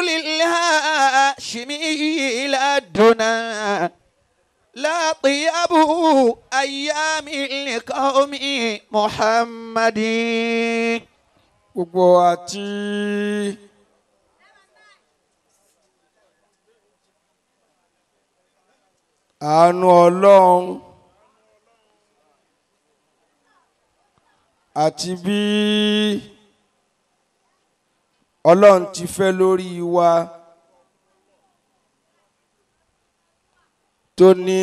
للهاشمي إلى لا طيب أيام لقوم محمد. Gbogbo àti àánú Ọlọ́run àti bí Ọlọ́run ti fẹ́ lórí wa tó ní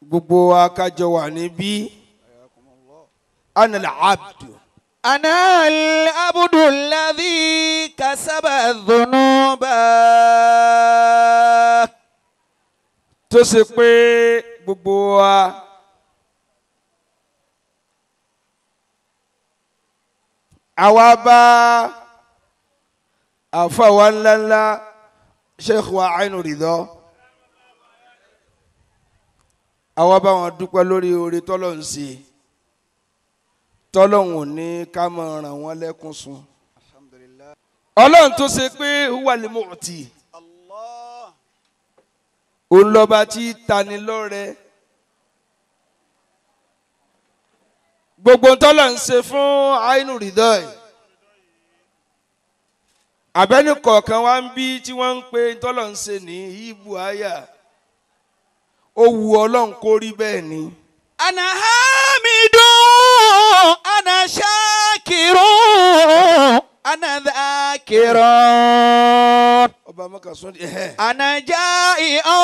gbogbo akájọ wà níbí. Ana al-abdu. Ana al-abdu alladhi kasaba dhunuba. Tó ṣe pé gbogbo wa àwa bá àfa wa ńláńlá Sheikh wa Ainu Ridha àwa bá wọn dúpẹ́ lórí oore tọ́lọ́hun ṣe tọ́lọ́hun ní ká máa ràn wọ́n lẹ́kún sun. Ọlọ́run tó ṣe pé huwal mu'ti òun lọ́ba tí tani lọ́rẹ gbogbo tọ́lọ́hun ṣe fún Ainu Ridha yìí abẹ́ni kọ̀ọ̀kan wá ń bí tí wọ́n ń pe tọ́lọ́hun ṣe ní ìbú àyà ó wu Ọlọ́run kó rí bẹ́ẹ̀ ni. Ana hamidu ana shakiru ana dhakiru. Ọba mọ́kà sún di. Ana jai'u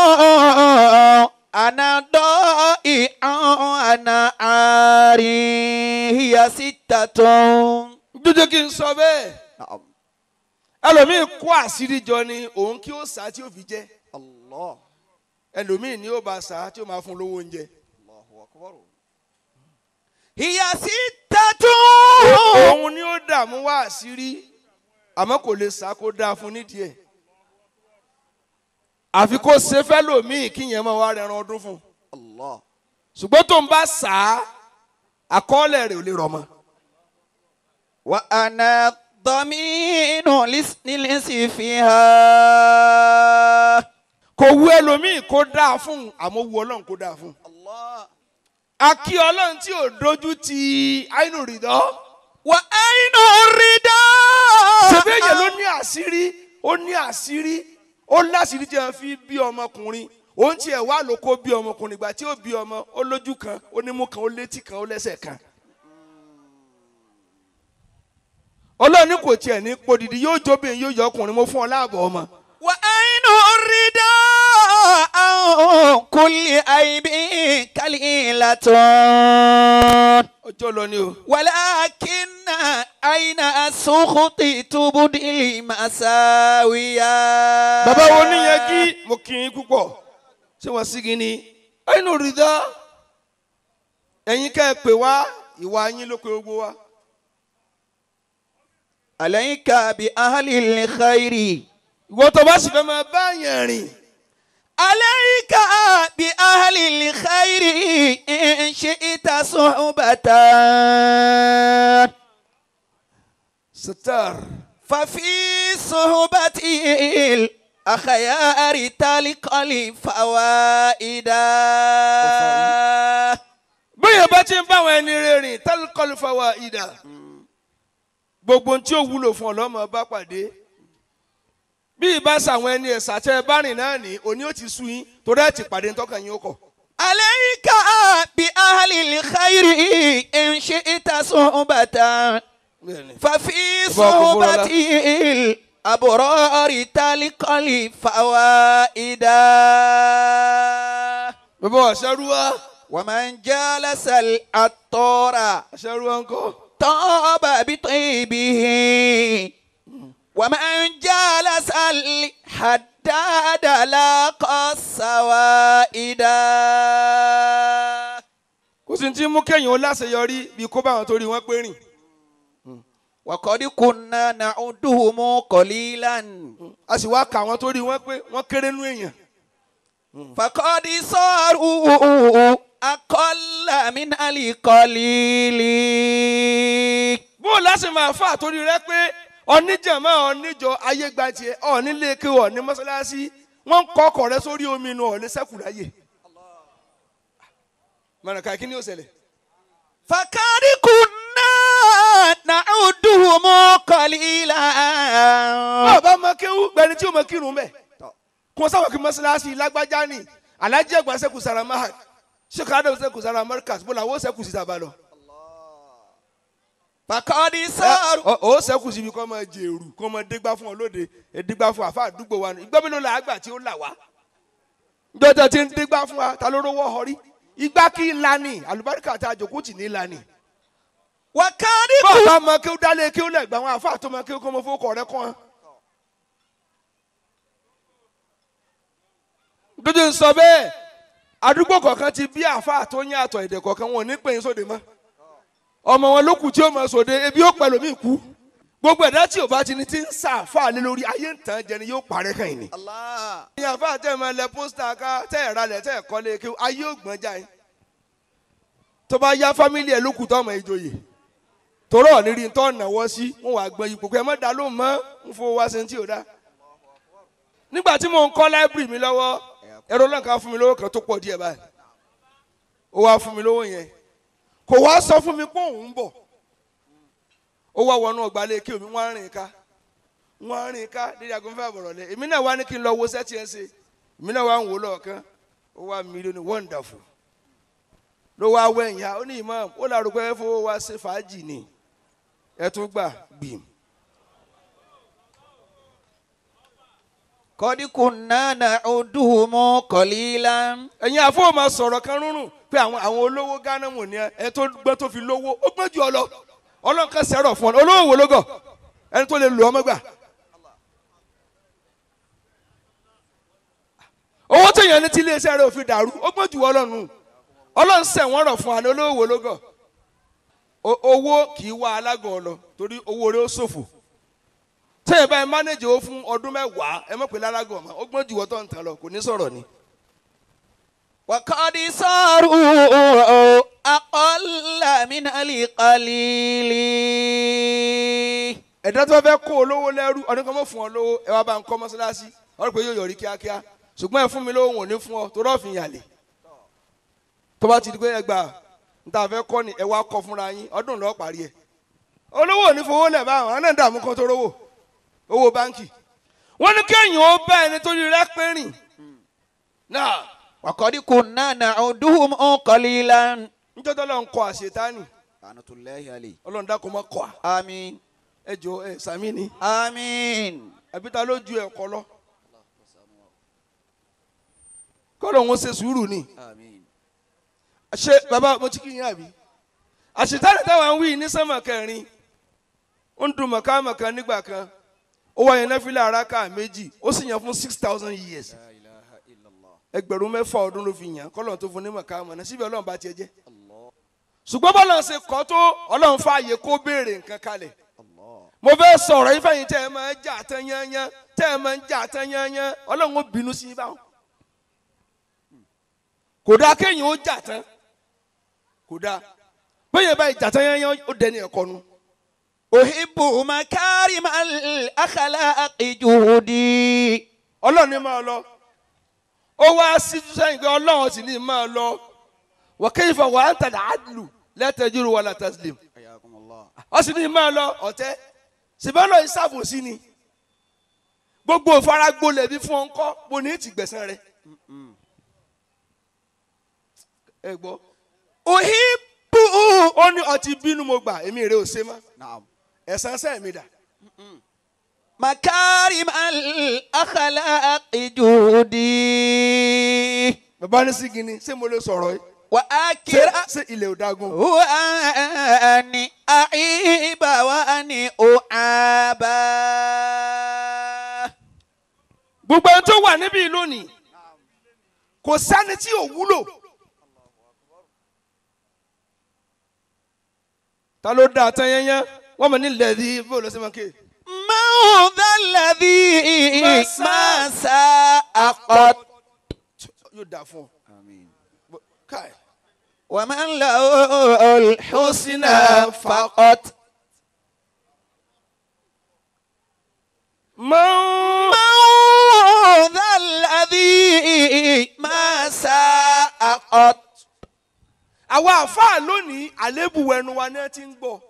ana da'i'u ana ari hiya sittatun. Dúdú kí n sọ bẹ́ẹ̀. Ẹlòmíì kó àṣírí jọ ni òun kí ó sá tí ó fi jẹ́. Allah. Ẹlòmíì ni ó bá sá tí ó máa fún lówó oúnjẹ. Hiya sittatun. Òun ni ó dààmú wá àṣírí àmọ́ kò lè sá kó dáa fún nídìí ẹ̀. Àfi kó ṣe fẹ́ lòmíì kí yẹn máa wá rẹran ọdún fún. Ṣùgbọ́n tó ń bá sá àkọọ́lẹ̀ rẹ̀ ò lè rọ̀ mọ́. Wa ana dhaminu lisnilisi fiha. Kò wú ẹlòmíì kó dáa fún àmọ́ wú Ọlọ́run kó dáa fún. Akí Ọlọ́run tí ò dojú ti Ainu Ridha. Wa Ainu Ridha. Ṣèbéyè ló ní àṣírí ó ní àṣírí ó láṣírí tí wọ́n fi bí ọmọkùnrin òun tiẹ̀ wá ló kó bí ọmọkùnrin ìgbà tí ó bí ọmọ ó lójú kan ó nímú kan ó létí kan ó lẹ́sẹ̀ kan. Ọlọ́run ní kò tiẹ̀ ní podidi yóò jóbìnrin yóò yọ ọkùnrin mo fún ọ láàbọ̀ ọmọ. Wa Ainu Ridha an kulli aibin kalilatun. Ọjọ́ lọ ni o. Walakinna aina sukhti tubdil masawiya. Bàbá wo níyẹn kí mo kì í púpọ̀ ṣé wọ́n sígi ni Ainu Ridha ẹ̀yin ká ẹ pè wá ìwà yín ló pe gbogbo wa. Alayka bi ahlil khairi. Ìwọ tó bá sì fẹ́ máa bá yẹn rìn. Alayka bi ahlil khairi in shi'ta suhbatan. Sitar. Fafi suhbatil akhyari talqal fawaida. Bóyá bá ti ń bá àwọn ẹni rẹ̀ rìn talqal fawaida. Gbogbo tí ó wúlò fún ọlọ́mọ bá pàdé. Bí ìbá sàwọn ẹni ẹ̀sà tẹ́ ẹ bá rìn náà ní òní ó ti sú yín torí ẹ̀ ti pàdé ntọ́kàn yín ó kọ̀. Alayka bi ahlil khairi in shi'ta suhbatan. Fafi suhbatil abrari talqal fawaida. Bàbá wa aṣẹ́rúwá. Wa man jalasa al-attora. Aṣẹ́rúwá ńkọ́. Taba bitibihi. ومن جالس الحداد لاقى السوائد. Kò sí tí mú kéèyàn ó láṣeyọrí bí kó bá wọn torí wọn pé rìn. وقد كنا نعدهم قليلا. A sì wá kà wọn torí wọn pé wọn kéré nú èèyàn. فقد صاروا أقل من القليل. Bó o láṣẹ máa fà torí rẹ pé Oníjàmá oníjọ ayé gba tiẹ̀ ọ̀nílé kí ọ̀ní mọ́sálásí wọ́n ń kọ́ ọkọ̀ rẹ sórí omi inú ọ̀lẹ́ sẹ́kù láyè. Mọ̀nàkà kí ni ó ṣẹlẹ̀? فقد كنا نعدهم قليلا. Bàbá máa kéwú gbẹni tí ó máa kírun bẹ́ẹ̀. Kò sáwọn kí mọ́sálásí lágbájá ni Alhaji Àgbà sẹ́kù sára Mahad Sheikh Adam sẹ́kù sára Markaz bó làwọn sẹ́kù sí sábà lọ. فقد صاروا Ó sẹ́kù síbi kọ́ máa jèrú kọ́ máa dégbá fún ọ lóde dégbá fún àfa àdúgbò wa nù. Ìgbà mélòó la àgbà tí ó là wá? Dọ́tà tí ń dégbá fún wa ta ló rówó ọrí? Igbá kí lani àlùbáríkà tá a jòkó tì ní lani. وقد Bọ́ọ̀bá máa kí ó dálé kí ó lẹ̀ gbà wọn àfa tó máa kí ó kọ́ mọ fowó rẹ kọ́ wọn. Dójú ń sọ bẹ́ẹ̀ àdúgbò kọ̀ọ̀kan ti bí àfa tó ní àtọ̀ èdè kọ̀ọ̀kan wọn ò ní pè é sóde mọ́. Ọmọ wọn ló kù tí ó máa sòde ebi ó pẹ̀lú mi kú. Gbogbo ẹ̀dá tí ò bá ti ní ti ń sàfà lé lórí ayé ń tàn jẹ ni yóò parẹ́ kàn yín ni. الله Ìyá àfa tẹ́ ẹ máa lẹ pósítà ká tẹ́ ẹ̀ ralẹ̀ tẹ́ ẹ̀ kọ́lé kí ayé ò gbọ́n já yín. Tó bá yá fámílì ẹ̀ ló kù tó ọmọ ìjòyè. Torọ́ ní rí tó náwó sí wọn wàá gbọ́n ipò pé ẹ má dá lóhùn mọ́ ń fowó wá sí ti ò dá. Nígbà tí mò ń kọ́ láìbírì mi lọ́wọ́ ẹ̀rọ ọlọ́run kan fún mi lówó kan tó pọ̀ díẹ̀ báyìí. Ó wá fún mi lówó yẹn. Kò wá sọ fún mi pé òun ń bọ̀. Ó wá wọnú ọgbà lé kí omi wọ́n á rìn ká. Wọ́n á rìn ká dédé aago mẹ́fà bọ̀rọ̀ lẹ̀. Èmi náà wá ní kí n lọ wo sẹ́tì ẹ̀ ṣe. Èmi náà wá ń wò lọ́ọ̀kan. Ó wá mílíọ̀nù wonderful. Ló wá wẹ̀yìn á ó ní ìmọ̀ ó lárúkọ ẹ fowó wá ṣe fàájì ni. Ẹ tún gbà gbìm. قد كنا نعدهم قليلا. Ẹ̀yin àfọwọ́ máa sọ̀rọ̀ kan rúnrún pé àwọn olówó Ghana wò ní ẹ tó gbọ́n tó fi lówó ó gbọ́n jù ọ lọ. Ọlọ́run kan sẹ́rọ̀ fún ọ olówó wo ló gọ̀ ẹni tó lè lù ọmọ gbà. Owó tó yàn ní tí iléeṣẹ́ rẹ̀ ò fi dàrú ó gbọ́n jù ọ lọ́nu. Ọlọ́run sẹ̀ wọ́n rọ̀ fún wa ní olówó wo ló gọ̀. Owó kì í wá alágọ̀ lọ torí owó rẹ̀ ó ṣòfò. Tẹ́yẹ̀ báyìí mánéjì owó fún ọdún mẹ́wàá ẹ mọ̀ pé lálágọ̀ ọ̀mọ́ ó gbọ́n jù ọ tó ń tàn lọ kò ní sọ̀rọ̀ ni. وقد صاروا أقل من القليل. Ẹ̀dá tó bá fẹ́ kó olówó lẹ́rú ọdún kan mọ̀ fún ọ lówó ẹ wá bá ń kọ́ mọ́ṣáláṣí ọ̀rọ̀ pé yóò yọrí kíákíá ṣùgbọ́n ẹ fún mi lówó wọn ò ní fún ọ torí ọ̀fìn yàlè. Tó bá ti di pé ẹ gbà ń ta fẹ́ kọ́ ni ẹ wá kọ́ fúnra yín ọdún lọ́ọ́ parí ẹ̀. Olówó ò ní fowó lẹ̀ báwọn àwọn náà ń dààmú kan tó rówó owó báńkì. Wọ́n ní kéèyàn ó bá ẹni tó rí rẹ́ pé rìn náà. وقد كنا نعدهم قليلا. Níjọ́ tó lọ́n kọ àṣetánì لعنة الله عليه. Ọlọ́run dákun mọ́ kọ́ à. آمين. Ẹ jọ ẹ sàmí ni. آمين. Àbí ta ló ju ẹ̀kọ́ lọ? Kọ́ lóun ó ṣe sùúrù ni. آمين. Ṣé bàbá mo ti kí yín àbí? Àṣetánì táwọn ń wí ní sánmà kẹrin ó ń dun mọ̀kámọ̀ká nígbà kan ó wá yẹn náfìlà araka méjì ó sì yàn fún 6,000 years. لا إله إلا الله. Ẹgbẹ̀rún mẹ́fà ọdún ló fi yàn kọ́lọ́n tó fún ní mọ̀kámọ̀ náà síbi Ọlọ́run bá tiẹ̀ jẹ́. Ṣùgbọ́n bọ́lá ṣe kọ́ tó Ọlọ́run fààyè kó béèrè nǹkan kalẹ̀. الله. Mo fẹ́ sọ̀rọ̀ yín fẹ̀yìn tẹ́ ẹ máa ń jà tán yányán tẹ́ ẹ máa ń jà tán yányán Ọlọ́run ó bínú sí i báwọn. Kò dáa kéèyàn ó jà tán kò dáa bẹ́ẹ̀ báyìí jà tán yányán ó dẹni ẹ̀kọ́ nu. أحب مكارم الأخلاق جهدي. Ọlọ́run ní máa lọ ó wá síjú sẹ́yìn pé Ọlọ́run sì ní máa lọ wa kayfa wa anta al-adlu la tajuru wa la taslim. حياكم الله. Ó sì ní máa lọ ọ̀tẹ́ ṣùgbọ́n lọ ìṣàbòsí ni gbogbo ìfaragbólẹ̀ bí fún ọ ńkọ́ bó ní ti gbẹ̀san rẹ̀. Ẹ gbọ́. أحب Ó ní ọtí bínú mo gbà èmi rè ò ṣe mọ́ نعم. ẹ̀san sẹ́ẹ̀ mi dà. مكارم الأخلاق جهدي. Bàbá ní sígi ni ṣé mo lè sọ̀rọ̀ yìí? وأكره Ṣé ilẹ̀ ò dágun? وأني أعيب وأني أعاب. Gbogbo ẹni tó wà níbí lónìí kò sẹ́ni tí ò wúlò. Ta ló dáa tán yányán? Wọ́n mọ̀ ní lẹ́ẹ̀dí bó lọ sí máa ké. من ذا الذي ما ساء قط. Yóò dáa fún ọ. آمين. Káì. ومن له الحسنى فقط. من ذا الذي ما ساء قط. Àwa àfáà lónìí àlébù ẹnu wa náà ti ń gbọ́.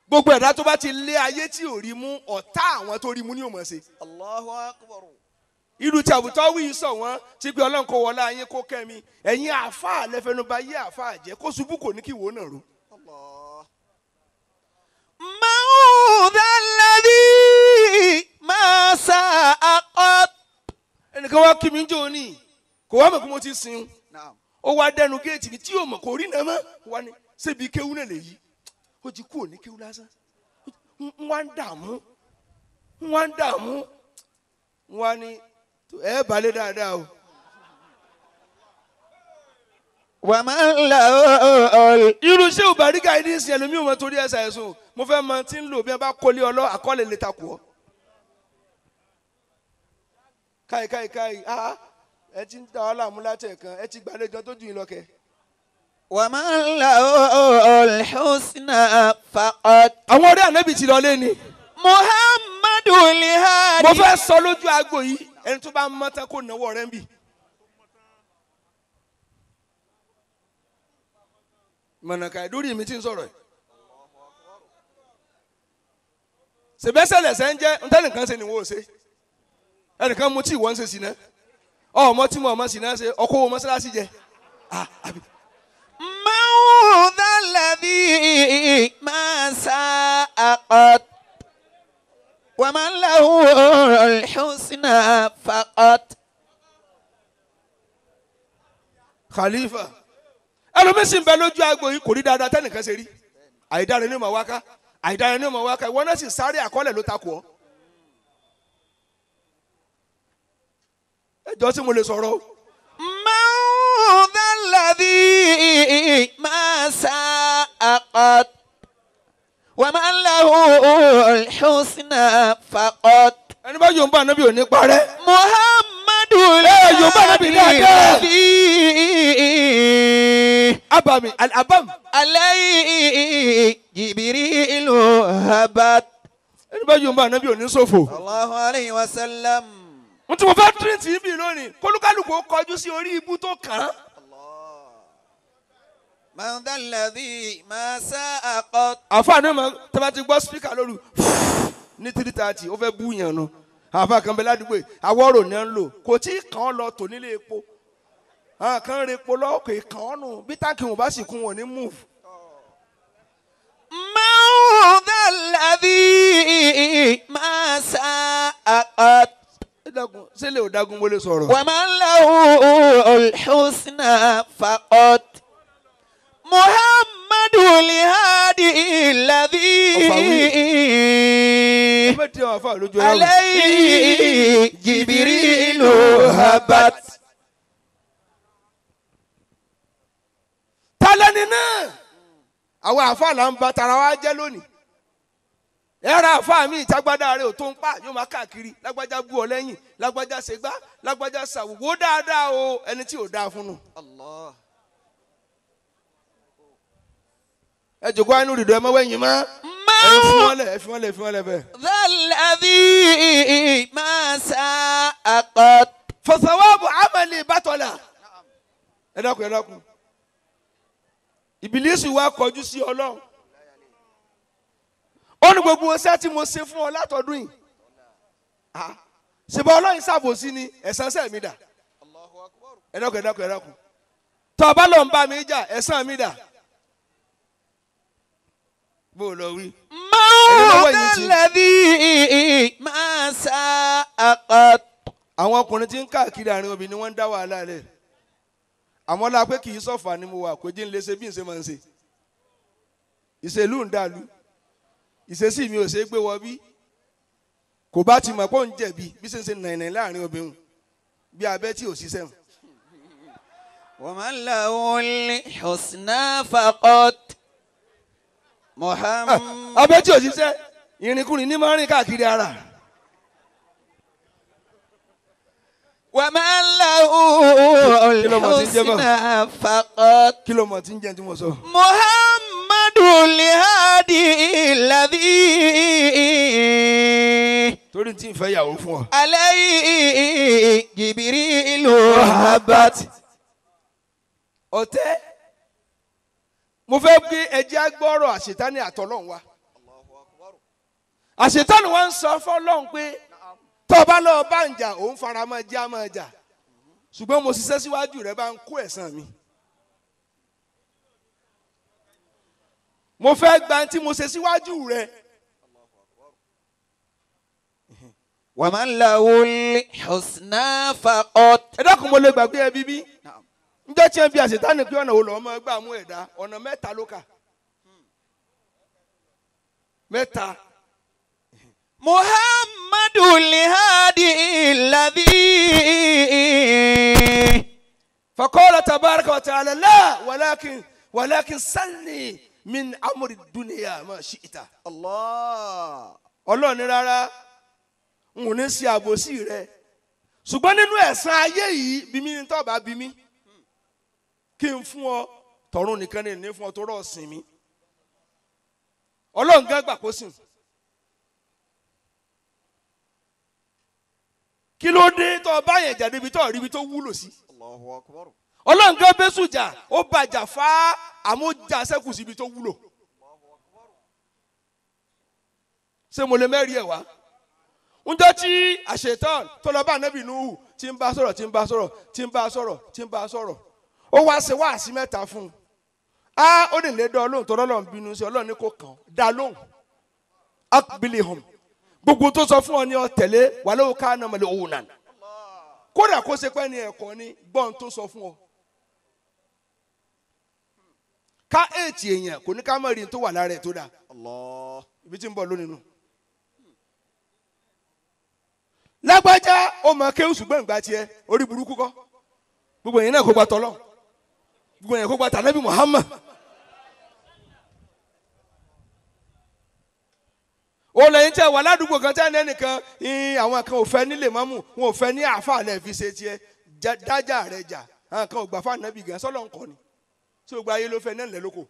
Gbogbo ẹ̀dá tó bá ti lé ayé tí ò rí mú ọ̀tá àwọn tó rí mú ní ò mọ̀ ṣe. Allahu akbar. Irú tí àbùtọ́ wí sọ wọ́n ti pé Ọlọ́run kó wọlé ayé kó kẹ́mi ẹ̀yin àfáà lẹ́fẹ̀ẹ́nubá yé àfáà jẹ́ kó ṣubú kò ní kí ìwọ náà ró. Man dha alladhi ma sa'a qat. Ẹnìkan wá kí mi ń jò ní kò wá mọ̀ kó mo ti sin ó wá dẹnu géètì mi tí yóò mọ̀ kò rí náà mọ́ wá ní ṣébi kéwú náà lè yí ó ti kú òní kéwú lásán ń wá ń dààmú ń wá ń dààmú ń wá ní ẹ balẹ̀ dáadáa o. Wa man lahu. Irú ṣé òbáríkà yìí ní ìsìn ẹlòmíì wọn torí ẹsẹ̀ ẹ̀sùn mo fẹ́ mọ tí ń lò bí ẹ bá kólé ọlọ́ àkọọ́lẹ̀ lè takò ọ́. Káyì káyì káyì ah ẹ ti ń da ọ́ láàmú látẹ̀kan ẹ ti gbàlejò tó jù yín lọ́kẹ́. Wa man lahu al-husna faqat. Àwọn ọ̀rẹ́ ànábì ti lọ lé ni. Muhammadu lihadi. Mo fẹ́ sọ lójú agbo yìí ẹni tó bá mọ́ tán kó náwó rẹ̀ ń bì. Mọ̀nàkà ìdórí mi ti ń sọ̀rọ̀ ẹ̀. Sèbẹ́sẹ̀ lẹ̀sẹ̀ ń jẹ́ ntẹ́nìkan ṣe ni wọ́n ò ṣe. Ẹnìkan mu tí ìwọ ń ṣe sí náà. Ọmọ tí mo ọmọ sì náà ṣe ọkọ wo mọ́ṣáláṣí jẹ. Man dha alladhi ma sa'a qat. Wa man lahu al-husna faqat. Khalifa ẹlòmíín sì ń bẹ lójú agbo yìí kò rí dáadáa tẹnìkan ṣe rí àìdára ni ó máa wá ká àìdára ni ó máa wá ká ìwọ náà sì sáré àkọọ́lẹ̀ ló takò ọ́. Ẹ jọ sí mo lè sọ̀rọ̀ o. Man dha alladhi ma sa'a qat. Wa man lahu al-husna faqat. Ẹni bá yóò ń bá ànábì ò ní parẹ́. Muhammadu yóò bá ànábì dáadáa. Abami al-abam. Alayhi Jibrilu habat. Ẹni bá yóò ń bá ànábì ò ní ṣòfò. Sallallahu alayhi wa sallam. N tí mo fẹ́ tírìtì ibi lónìí kólúkálùkù ó kọjú sí orí ibú tó kàn án. Man dha alladhi ma sa'a qat. Àfáà náà tẹ́ bá ti gbọ́ spíkà lóru ní 3:30 ó fẹ́ bú yàn nu. Àfáà kan bẹ ládùúgbò àwọ̀rò ni à ń lò kò tí ì kàn án lọ tò nílé epo. Àwọn kan rè epo lọ kò ì kàn án nù bí táǹkì wọn bá sì kún wọn ní move. Man dha alladhi ma sa'a qat. Ṣé lè ò dágun mo lè sọ̀rọ̀. Wa man lahu al-husna faqat. Muhammadu lihadi alladhi alayhi Jibrilu habat. Tálẹ́ni náà àwọn àáfàá là ń ba tara wa jẹ́ lónìí. Ẹ̀rọ àáfàá mi ìtagbádá rẹ̀ ò tó ń pa yóò máa káàkiri lágbájá bú ọ lẹ́yìn lágbájá ṣègbá lágbájá ṣàwùwò dáadáa o ẹni tí ò dáa fún un. Allah. Ẹ jòkó àánú rìndò ẹ mọ́wọ́ ẹ̀yìn mọ́ ẹ fi wọ́n lẹ̀ ẹ fi wọ́n lẹ̀ ẹ fi wọ́n lẹ̀ bẹ́ẹ̀. Dha alladhi ma sa'a qat. Fasawabu amali batala. Ẹ dákun ẹ dákun. Ìbílísì wa kọjú sí Ọlọ́run. Ó ní gbogbo ọṣẹ́ tí mo ṣe fún ọ látọdún yìí. Ṣèbọ̀ Ọlọ́run ṣàbòsí ni ẹ̀san ṣẹ́ mi dà. Ẹ dákun ẹ dákun ẹ dákun. Tọ́ ọ bá lọ ń bá mi jà ẹ̀san mi dà. Bó lọ wí. Man dha alladhi ma sa'a qat. Àwọn ọkùnrin tí ń káàkiri àárín obìnrin ni wọ́n ń dá wàhálà rẹ̀. Àmọ́ la pé kì í sọ̀fà ni mo wà kó jí ń lè ṣe bí ń ṣe máa ń ṣe. Ìṣèlú ń dàlú. Ìṣesí mi ò ṣe é gbé wọ bí. Kò bá ti mọ̀ pé òun jẹ̀bi bí ṣe ń ṣe nàìnàì láàrin obìnrin bí abẹ́ tí ò ṣiṣẹ́ mu. Wa man lahu al-husna faqat. Muhammad. Abẹ́ tí ò ṣiṣẹ́ ìrìnkúrìn ní máa ń rìn káàkiri ara. Wa man lahu al-husna faqat. Kí ló mọ̀ tí ń jẹ́ tí mo sọ? Muhammad الهادي الذي torí tí ń fẹ́ yàwó fún ọ. عليه جبريل هبت. Ọ̀tẹ̀ mo fẹ́ gbé ẹjẹ́ agbọ́rọ̀ àṣetánì àtọ́lọ́hún wa. Àṣetánì wa ń sọ fọ́lọ́hún pé tó bá lọ́ọ́ bá ń jà òun fara mọ́ jẹ́ àmọ́ jà ṣùgbọ́n mo ṣiṣẹ́ síwájú rẹ bá ń kó ẹ̀san mi. Mo fẹ́ gba tí mo ṣe síwájú rẹ. ومن له الحسنى فقط. Ẹ dákun mo lè gbàgbé ẹ bíbí. Njẹ́ tí ẹ bí àṣetánì pé ọ̀nà wo lọ́ọ́ máa gbà mú ẹ̀dá ọ̀nà mẹ́ta ló kà. Mẹ́ta. محمد الهادي الذي فقال تبارك وتعالى لا ولكن سلني من أمر الدنيا ما شئت. الله. Ọlọ́run ní rárá n ò ní ṣe àbòsí rẹ ṣùgbọ́n nínú ẹ̀san ayé yìí bí mi ní tọ́ bá bí mi kí n fún ọ tọ̀run nìkan ní ní fún ọ tó rọ̀ sìn mi. Ọlọ́run gán gbà kó sìn. Kí ló dé tó bá yẹn jà débi tó rí ibi tó wúlò sí? Allahu akbar. Ọlọ́run gán bẹ́sù jà ó bàjà fá àmójà sẹ́kù síbi tó wúlò. Ṣé mo lè mẹ́rin ẹ̀ wá? Njọ́ tí àṣetán tó lọ bá Ànábì Nuhu tí ń bá sọ̀rọ̀ tí ń bá sọ̀rọ̀ tí ń bá sọ̀rọ̀ tí ń bá sọ̀rọ̀ ó wá ṣe wáàsí mẹ́ta fún un. Á ó ní lè dán Ọlọ́run tó lọ́lọ́run bínú sí Ọlọ́run ní kò kàn dá lóhùn. Akbilihum gbogbo tó sọ fún ọ ní ọ tẹ̀lé wàlẹ́ òkà nàmọ̀lẹ́ òun nà. Kódà kó ṣe pé ní ẹ̀kọ́ ni gbọ́n tó sọ fún ọ. Ká èètì èèyàn kò ní ká mọ̀ rí tó wà lára ẹ̀ tó dáa. Ibi tí ń bọ̀ lónìí nù. Lágbájá ó mọ kéwù ṣùgbọ́n ìgbà tiẹ̀ orí burúkú kọ́. Gbogbo èèyàn náà kó gba tọ́lọ́. Gbogbo èèyàn kó gba tànàbí Muhammad. Ó lẹ́yìn tí a wà ládùúgbò kan tí a ní ẹnìkan àwọn kan ò fẹ́ nílé mọ́mù wọn ò fẹ́ ní àáfàá lẹ́ẹ̀ fi ṣe tiẹ̀ dájà rẹ̀ jà àwọn kan ò gbà fún ànábì gan sọ́lọ́ ń kọ́ ni tí o gba ayé ló fẹ́ náà lẹ́ lóko.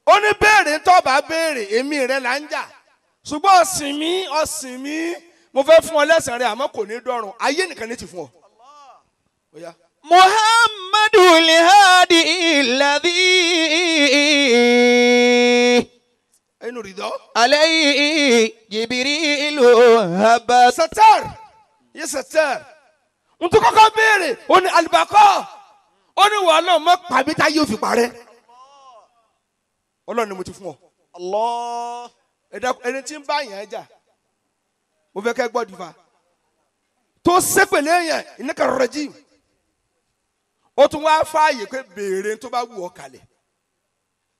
Ó ní béèrè tó bá béèrè èmi rẹ̀ là ń jà ṣùgbọ́n ọ̀sìn mi ọ̀sìn mi mo fẹ́ fún ọ lẹ́sàn-án rẹ̀ àmọ́ kò ní dọ̀rùn ayé nìkan ní ti fún ọ. Muhammadu al-Hadi alladhi ẹnu rìdọ́. alayhi Jibrilu haba. Satar yé satar n tó kọ́kọ́ béèrè ó ní alibakọ́ ó ní wàhálà ọmọ pàmí tá yóò fi parẹ́. Ọlọ́run ni mo ti fún ọ. Allah. Ẹni tí ń bá yẹn jà mo fẹ́ kẹ́ gbọ́ dìfà tó sépèlé yẹn ìníkà rẹ̀jì ó tún wá fààyè pé béèrè tó bá wù ọ́ kalẹ̀.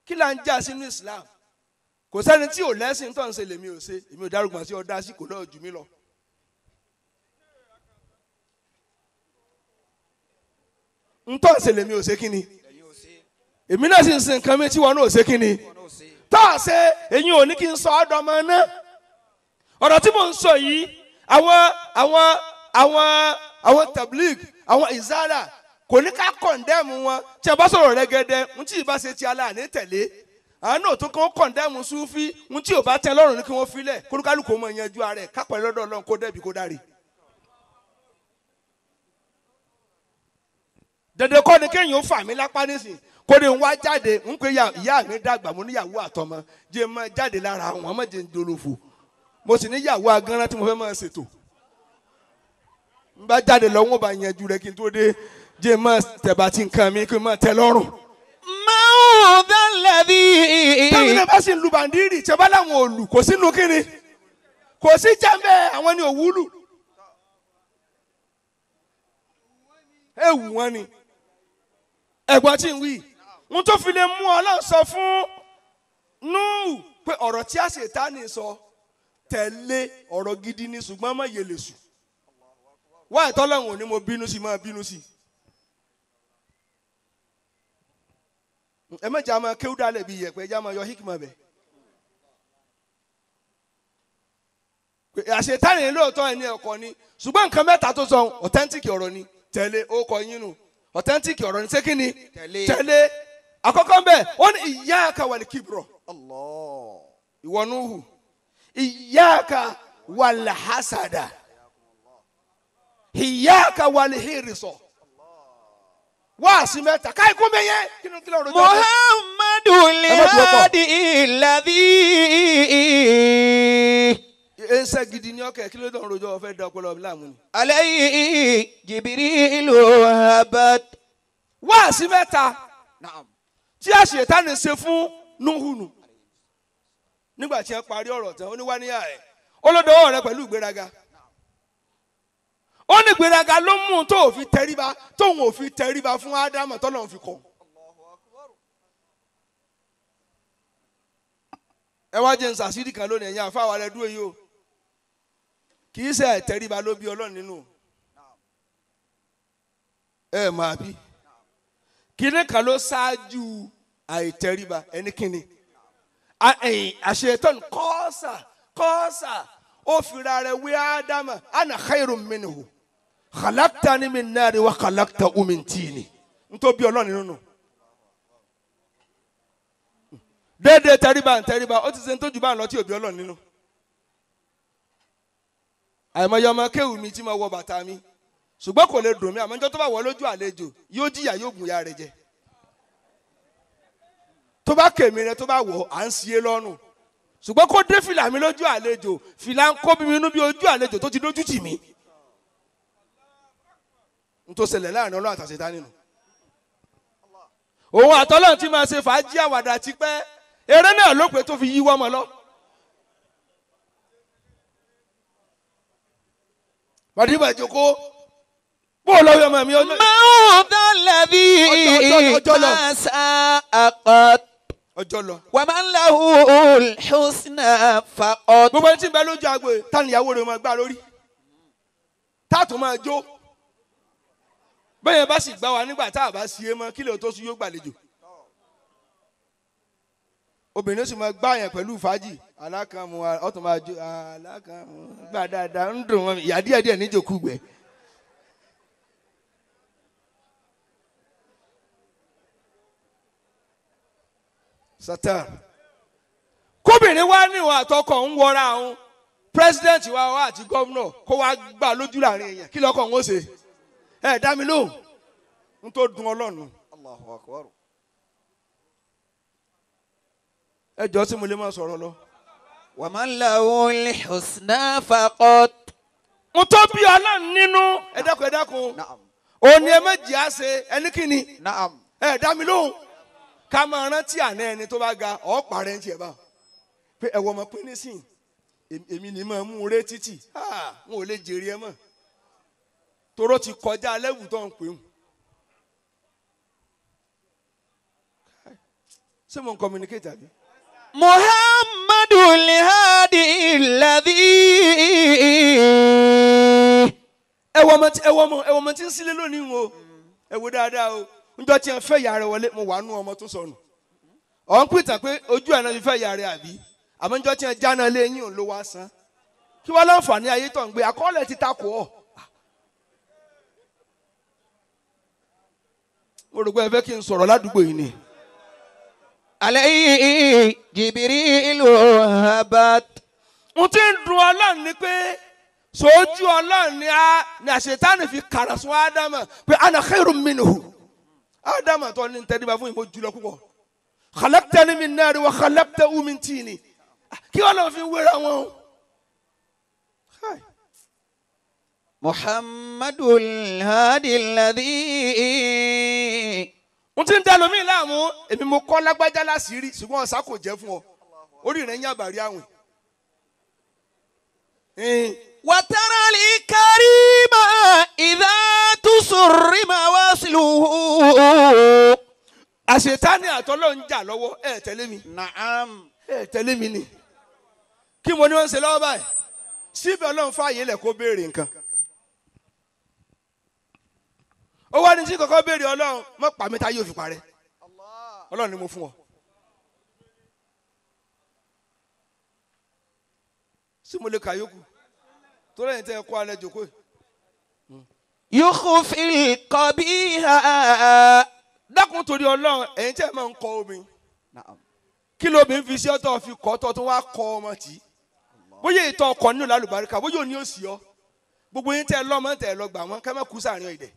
Kí là ń jà sínú Islam? Kò sẹ́ni tí ò lẹ́sìn tó ń ṣe lèmi ò ṣe èmi ò dárúgbọ̀n sí ọ̀dá sí kò lọ́ọ̀ jù mí lọ. Ń tó ń ṣe lèmi ò ṣe kí ni? Èmi náà sì ń sin nǹkan mi tí wọn náà ò ṣe kí ni? Tó à ṣe èyí ò ní kí n sọ ọ́dọ̀ ọmọ náà. Ọ̀rọ̀ tí mò ń sọ yìí àwọn tablig àwọn izala kò ní ká kọ̀ndẹ́mù wọn tí a bá sọ̀rọ̀ rẹ́gẹ́dẹ́ ń tí ì bá ṣe ti aláàní tẹ̀lé. Àwọn náà tó kàn kọ̀ndẹ́mù súfí ń tí ò bá tẹ́ lọ́rùn ní kí wọ́n filẹ̀ kólúkálùkù mọ̀ yanjú ara ẹ̀ kápẹ́ lọ́dọ̀ Ọlọ́run kó dẹ́bi kó dáre. Dẹ̀dẹ̀ kọ́ ni kéèyàn ó fà mí lápá nísìn kó ní wá jáde ń pè ìyá mi dàgbà mo níyàwó àtọmọ jẹ́ mọ́ jáde lára àwọn ọmọ jẹ́ ń dolófo mo sì níyàwó agánrán tí mo fẹ́ máa ṣètò n bá jáde lọ wọn bá yanjú rẹ kí n tó dé jẹ́ mọ́ tẹ̀bà tí nǹkan mi kí n máa tẹ́ lọ́rùn. Mawudalladhi. Táwọn náà bá sì ń lu bàndírì tí a bá láwọn òlù kò sínú kíni kò sí jẹ́mbẹ́ àwọn ni òwúlù. Ewu wọn ni ẹ̀gbọ́n tí ń wí n tó fi lè mú Ọlọ́run sọ fún Núhù pé ọ̀rọ̀ tí àṣetánì sọ tẹ̀lé ọ̀rọ̀ gidi ni ṣùgbọ́n má yẹlẹ̀ sùn wá ìtọ́lọ́hún ò ní mo bínú sí máa bínú sí. Ẹ má jẹ́ àmọ́ kéwú dálẹ̀ bí iyẹ̀pẹ̀ ẹ jẹ́ àmọ́ yọ hikima bẹ̀. Àṣetánì lóòótọ́ ẹni ẹ̀kọ́ ni ṣùgbọ́n nǹkan mẹ́ta tó sọ authentic ọ̀rọ̀ ni tẹ̀lé ó kọ yín nù authentic ọ̀rọ̀ ni ṣé kí ni tẹ̀lé àkọ́kọ́ mbẹ́ ó ní iyyaka wal kibra ìwọ Nuhu iyyaka wal hasada iyyaka wal hirsa wáàsí mẹ́ta káyì kó mẹ́yẹ kí ni kí lóòrò jọ́ Muhammadu lihadi alladhi ẹnsẹ gidi ni ọkẹ kí ló dán rojọ́ ọfẹ dán ọpọlọ láàmú ni. alayhi Jibrilu habat. Wáàsí mẹ́ta tí àṣetánì ṣe fún Nuhunu nígbà tí ẹ parí ọ̀rọ̀ tán ó ní wá níyà ẹ̀ ó ló dọwọ́ rẹ pẹ̀lú ìgbéraga ó ní ìgbéraga ló mú un tó ò fi tẹríba tóun ò fi tẹríba fún Ádámù tọ́lọ́run fi kọ́. Ẹ wá jẹ́ nsàsídì kan lónìí ẹ̀yin àfa wa rẹ dúró yìí o kì í ṣe àìtẹríba ló bí Ọlọ́run nínú ẹ máa bí kíní kan ló ṣáájú àìtẹríba ẹni kíni àṣetán kọ́ọ̀sà kọ́ọ̀sà ó fira rẹ̀ wí Ádámà ana khairun minhu khalaqtani min nari wa khalaqtahu min tini ntó bí Ọlọ́run nínú déédéé tẹríba ntẹríba ó ti ṣe ntójú bá ń lọ tí òbí Ọlọ́run nínú àìmọye ọmọ kéwù mi tí mo wọ bàtà mi ṣùgbọ́n kò lè dùn mí àmọ́ níjọ́ tó bá wọ lójú àlejò yóò jìyà yóò gùn ya rẹ̀ jẹ tó bá kèmí rẹ tó bá wọ à ń ṣe é lọ́rùn ṣùgbọ́n kó dé fìlà mi lójú àlejò fìlà ń kó bí mi inú bí ojú àlejò tó ti dójú tì mí n tó ṣẹlẹ̀ láàrin Ọlọ́run àtàṣetá nínú òun àtọ́lọ́run ti máa ṣe fàájì àwàdà tipẹ́ eré náà ló pé tó fi yíwọ́ ọmọ lọ. Màdìbà ìjókòó bó lọ yọ ọmọ mi ọjọ́. Mawuda lẹ́bí masa akọt. Ọjọ́ lọ. Wàmánláhu husna faqat. Gbogbo ẹni tí ń bẹ lójú agbo tani ìyàwó rẹ̀ máa gbá lórí. Táàtù máa jó. Bẹ́ẹ̀ yẹn bá sì gbá wa nígbà tá a bá sí é mọ́ kí lè tó sún yóò gbàlejò. Obìnrin sì máa gbá yẹn pẹ̀lú fàájì alákàmù ọ̀tún máa jó alákàmù gbà dáadáa ń dùn wọn ìyá díẹ̀ díẹ̀ níjòkú gbẹ. Satan kóbìnrin wa ní ìwà àtọkọ ń wọra òun president wa wá àti gómìnà kó wá gbà lójú láàrin èèyàn kí lọkọ ń ó ṣe ẹ dá mi lóhùn ń tó dùn Ọlọ́run. Allahu Akbar. Ẹ jọ sí mo lè máa sọ̀rọ̀ lọ. Wa man lahul husna faqat. Mo tó bí Ọlọ́run nínú ẹ dákun ẹ dákun òní ẹ méjì á ṣe ẹni kíni ẹ dá mi lóhùn ká máa rántí àná ẹni tó bá ga ọ̀ parẹ́ ń tiẹ̀ bá pé ẹ̀wọ̀ ọmọ pín nísìn èmi ni máa mú un ré títì n ò lè jèrè ẹ mọ́ toró ti kọjá lẹ́wù tó ń pè ń. Ṣé mo ń communicate àbí? Muhammadu lihadi alladhi. Ẹ wọ ọmọ tí ń sílé lónìí o ẹ wo dáadáa o njọ tí a fẹ́ yà rẹ wọlé mo wà nú ọmọ tó sọnù ọ̀ ń pìtàn pé ojú ẹ̀ náà fi fẹ́ yà rẹ àbí àmọ́ njọ tí a jáná lé yín òun ló wá san kí wọ́n láǹfààní ayé tó ń gbé àkọọ́lẹ̀ ti takò ọ́ mo rò pé ẹ fẹ́ kí n sọ̀rọ̀ ládùúgbò yìí ni. Alayhi Jibrilu habat. Mo ti ń dùn Ọlọ́run ni pé sójú Ọlọ́run ni àṣetánì fi kàrà sún Ádámà pé ana khairun minhu. Ádámà tó ní tẹ́lifà fún ìmọ̀ jùlọ púpọ̀. Khalaqtani min nari wa khalaqtahu min tini. Kí wọ́n lọ fi wéra wọn. Muhammadul hadi alladhi. Mo ti ń dá lómi láàmú èmi mo kọ́ lágbájá láṣìírí ṣùgbọ́n ọ̀sá kò jẹ́ fún ọ orí rẹ̀ ń yàbàrí àwìn. Wàtárà lè kárí mà ìdá tó sọ̀rí mà wá sílùú. Àṣetánì àtọ́lọ́ ń jà lọ́wọ́ ẹ tẹ̀lé mi. Naam. Ẹ tẹ̀lé mi ni. Kí mo ní wọ́n ń ṣe lọ́wọ́ báyìí? Síbẹ̀ Ọlọ́run fààyè lẹ̀ kó béèrè nǹkan. Ó wá ní tí kọ́kọ́ béèrè Ọlọ́run mọ́ pàmí tá yóò fi parẹ́. Ọlọ́run ni mo fún ọ. Sí mo lè kà yókù. Tó lẹ́yìn tẹ́ ẹ kó alẹ́ jòkó. Yukhfil qabiha. Dákun torí Ọlọ́run ẹ̀yin tẹ́ ẹ máa ń kọ omi. Kí lóbi ń fi sí ọtọ fi kọ́ tọ́ tó wá kọ ọmọ tì í. Bóyá ìtọ́ ọkọ̀ nínú lálùbáríkà bóyá òní òsì ọ. Gbogbo yín tẹ́ ẹ lọ́mọ tẹ́ ẹ lọ gbà wọ́n kẹ́ mọ́ kú sáàrin ọ̀dẹ̀.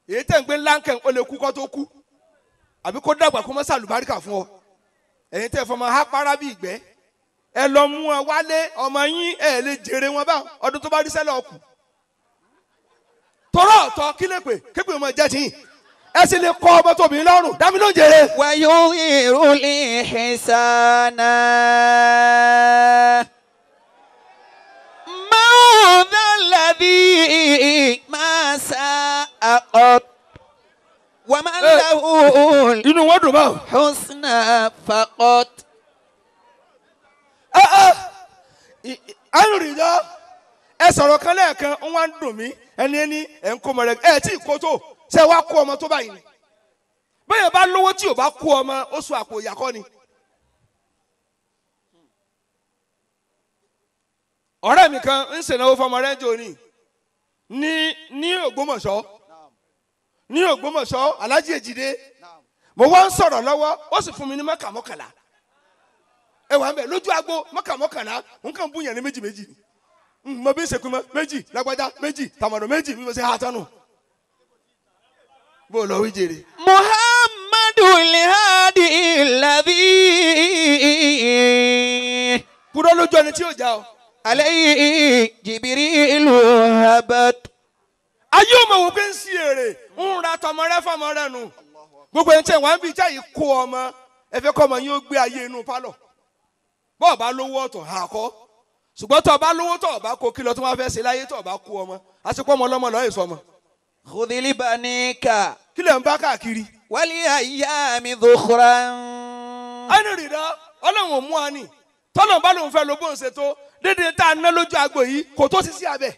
Èyí tẹ́ ń gbé ńláńkẹ́ ó lè kú kọ́ tó kú. Àbí kó dàgbà kó mọ́ sàlùbáríkà fún ọ. Ẹ̀yin tẹ́ fọmọ há para bí ìgbẹ́. Ẹ lọ mú wọn wálé ọmọ yín ẹ lè jèrè wọn báwọn ọdún tó bá rí sẹ́lẹ̀ ọkù. Tọ́rọ̀ ọ̀tọ̀ kí lè pè képe ọmọ jẹ́ tiyín. Ẹ sì lè kọ́ ọmọ tóbi lọ́rùn dámi ló ń jèrè. Wa yudhiru l-ihsana. Man dha alladhi ma sa'a qat. Wa man lahu inú wọn dùn báwọn. Husna faqat. Àrùn ẹ sọ̀rọ̀ kan lẹ́ẹ̀kan ń wá ń dùn mí ẹni ẹni ẹ̀ ń kó ọmọ rẹ ẹ tí ì kó tó ṣe wá kó ọmọ tó báyìí ni. Bẹ́ẹ̀ bá lówó tí ò bá kó ọmọ ó sọ àpò ìyàkọ́ ni. Ọ̀rẹ́ mi kan ń ṣènáwó fọmọ rẹ̀ jò ní ní Ògbómọ̀ṣọ́ ní Ògbómọ̀ṣọ́ Alhaji Ejide mo wá ń sọ̀rọ̀ lọ́wọ́ ó sì fún mi ní mọ́kà mọ́kànlá ẹ wà ń bẹ̀ lójú agbo mọ́kà mọ́kànlá nǹkan bú yẹn ní méjì méjì mo bí sèkú mọ méjì lágbájá méjì tàmọ̀dọ̀ méjì bí mo ṣe ha tánu bó lọ wí jèrè. Muhammadu al-Hadi alladhi. Kúrò lójú ẹni tí yóò já o. Alayhi Jibrilu habat. Ayé ò mọ̀ wò pé ń sí èrè ń ra tọmọ rẹ fọmọ rẹ nù. Gbogbo ẹni tí ẹ̀ wá ń bí ìjà yìí kó ọmọ ẹ fẹ́ kọ́ ọmọ yín ó gbé ayé inú pálọ̀. Bọ́ọ̀ bá lówó ọ̀tọ̀ àkọ́. Ṣùgbọ́n tó o bá lówó tó o bá kó kí lọ tó máa fẹ́ ṣe láyé tó o bá kó ọmọ àṣepọ̀ ọmọ ọlọ́mọ lọ́ọ́ èso ọmọ. Khudh banika. Kí lè ń bá káàkiri. Wal ayyami dhukhran. Ẹnu rìndọ́ Ọlọ́run ò mú wa ni tọ́lọ̀ bá lòun fẹ́ ló bóun ṣe tó dédé tá a ná lójú agbo yìí kò tó sí sí abẹ.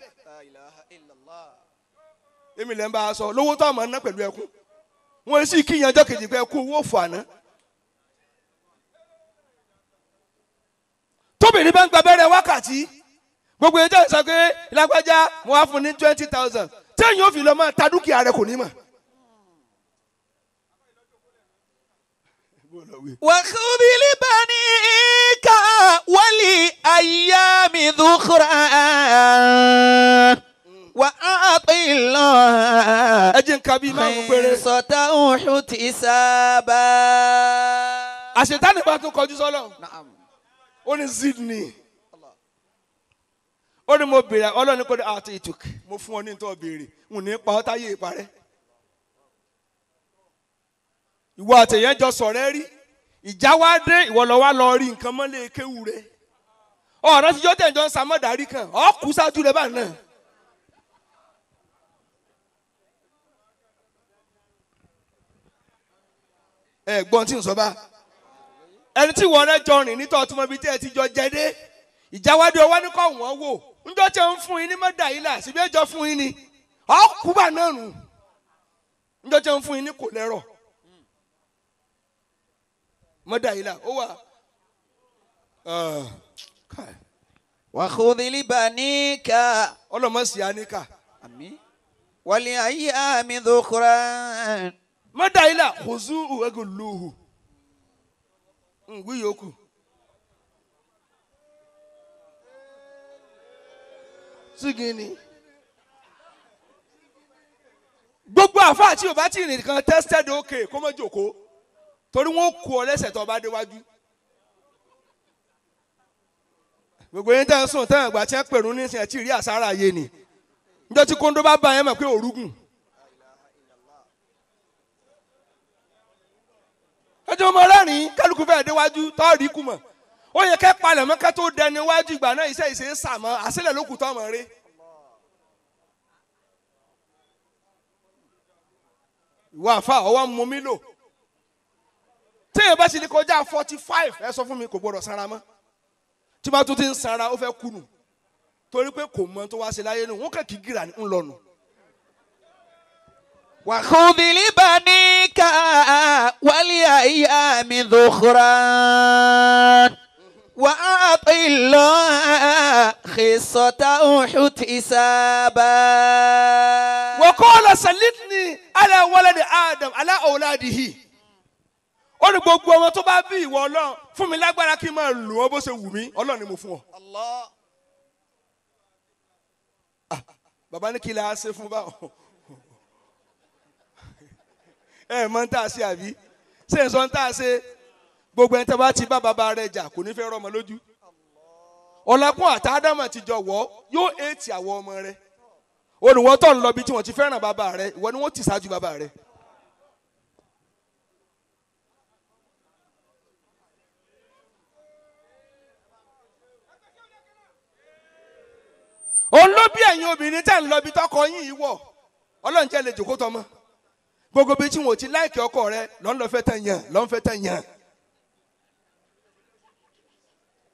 Èmi lè ń bá a sọ lówó tó ọmọ ná pẹ̀lú ẹkún wọn sì kí ìyànjọ́ kejì pé ẹkú owó òfò àná. Tóbìnrin bá ń gba abẹ́rẹ́ wákàtí gbogbo ẹjọ́ sọ pé lágbájá mo wá fún ní 20,000 téèyàn ò fi lọ máa ta dúkìá rẹ kò ní mọ̀. Wa khudh banika wal ayyami dhukhran wa a'ti Allah. Ẹ jẹ́ n ka bíi márùn-ún péré. Khinsatahu ihtisaba. Àṣetánì bá tún kọjú sọ́lọ̀. Ó ní zidni ó ní mo béèrè Ọlọ́run kò ní àti ìtùk mo fún ọ ní nítorí béèrè n ní pa ọ́ táyé ìparẹ́. Ìwọ àtẹ̀yẹ́ jọ sọ̀rẹ́ rí ìjà wá dé ìwọ lọ wá lọ rí nǹkan mọ́lẹ̀ kéwù rẹ ọ̀rọ̀ tíjọ́ tẹ̀ ń jọ ń samọ́dàrí kan ọ̀ kú sáájú rẹ báyìí náà. Ẹ gbọ́n tí ń sọ bá ẹni tí wọ́n rẹ jọ rìn nítọ́ tí mo bí tẹ́ ẹ ti jọ jẹ dé ìjáwádìí ọwọ́ ní kọ́ wọ́n wò ńjọ́ tí ń fún yín ní mọ́dà yìí là síbi ẹjọ́ fún yín ni ọ̀kúbà náà nù ńjọ́ tí ń fún yín ní kò lẹ́rọ̀ mọ́dà yìí là ó wà. Wa khudh banika. Ọlọ́mọ sì á níkà. Wal ayyami dhukhran. Mọ́dà yìí là khuzuhu wagulluhu ngwi yòókù. Sígìnì. Gbogbo àfáà tí o bá ti rìn kan tested okay kó má jókòó torí wọn kú ọ lẹ́sẹ̀ tó bá déwájú. Gbogbo yín tẹ́ ń sùn tẹ́ ń gbà tí ń pèrún nísìnyí ẹ̀ tí ì rí àsárà yé ni. Njọ́ tí kóńdó bá bá yẹn mọ̀ pé òrùgùn. Ẹjọ́ ọmọ rẹ́rìn-ín kálukú fẹ́ẹ́ déwájú tọ́ọ̀rì kù mọ̀. Ó yẹ kẹ́ palẹ̀ mọ́ ká tó dẹni wájú ìgbà náà iṣẹ́ ìṣe ń sàmọ́ àṣìlẹ̀ ló kù tọ́ ọmọ rẹ. Ìwọ àfa ọwọ́ ń mú mi lò. Téèyàn bá sì ní kọjá 45 ẹ sọ fún mi kò gbọdọ̀ sanra mọ́. Tí bá tún ti ń sanra ó fẹ́ kùnù. Torí pé kò mọ tó wá ṣe láyé nù wọ́n kàn kí gírà ń lọ nù. Wa khudh banika wal ayyami dhukhran. Wa a'ti Allah خصته احتسابا. وقال سلطني على ولد آدم على أولاده. Ó ní gbogbo ọmọ tó bá bí ìwọ Ọlọ́run fún mi lágbára kí n máa lò ó bó ṣe wù mí, Ọlọ́run ni mo fún ọ. Allah. Bàbá ní kí la ṣe fún báwọn. Ẹ mọ̀ ń tà ṣe àbí? Ṣé ń sọ ń tà ṣe? Gbogbo ẹni tẹ́ bá ti bá bàbá rẹ̀ jà kò ní fẹ́ rọ́mọ lójú. Ọlákùn àtàdámà ti jọ wọ́ yóò ètì àwọn ọmọ rẹ̀. Olùwọ́ tó ń lọ bí tí wọ́n ti fẹ́ràn bàbá rẹ̀, ìwọ ni wọ́n ti ṣáájú bàbá rẹ̀. Òun ló bí ẹ̀yin obìnrin tẹ́ ń lọ bí tọkọ yín yìí wọ̀. Ọlọ́run jẹ́ lè jòkó tọmọ. Gbogbo bí tí wọn ò ti láìkí ọkọ rẹ lọ́n lọ fẹ́ tẹ̀ yàn, lọ́n fẹ́ tẹ̀ yàn.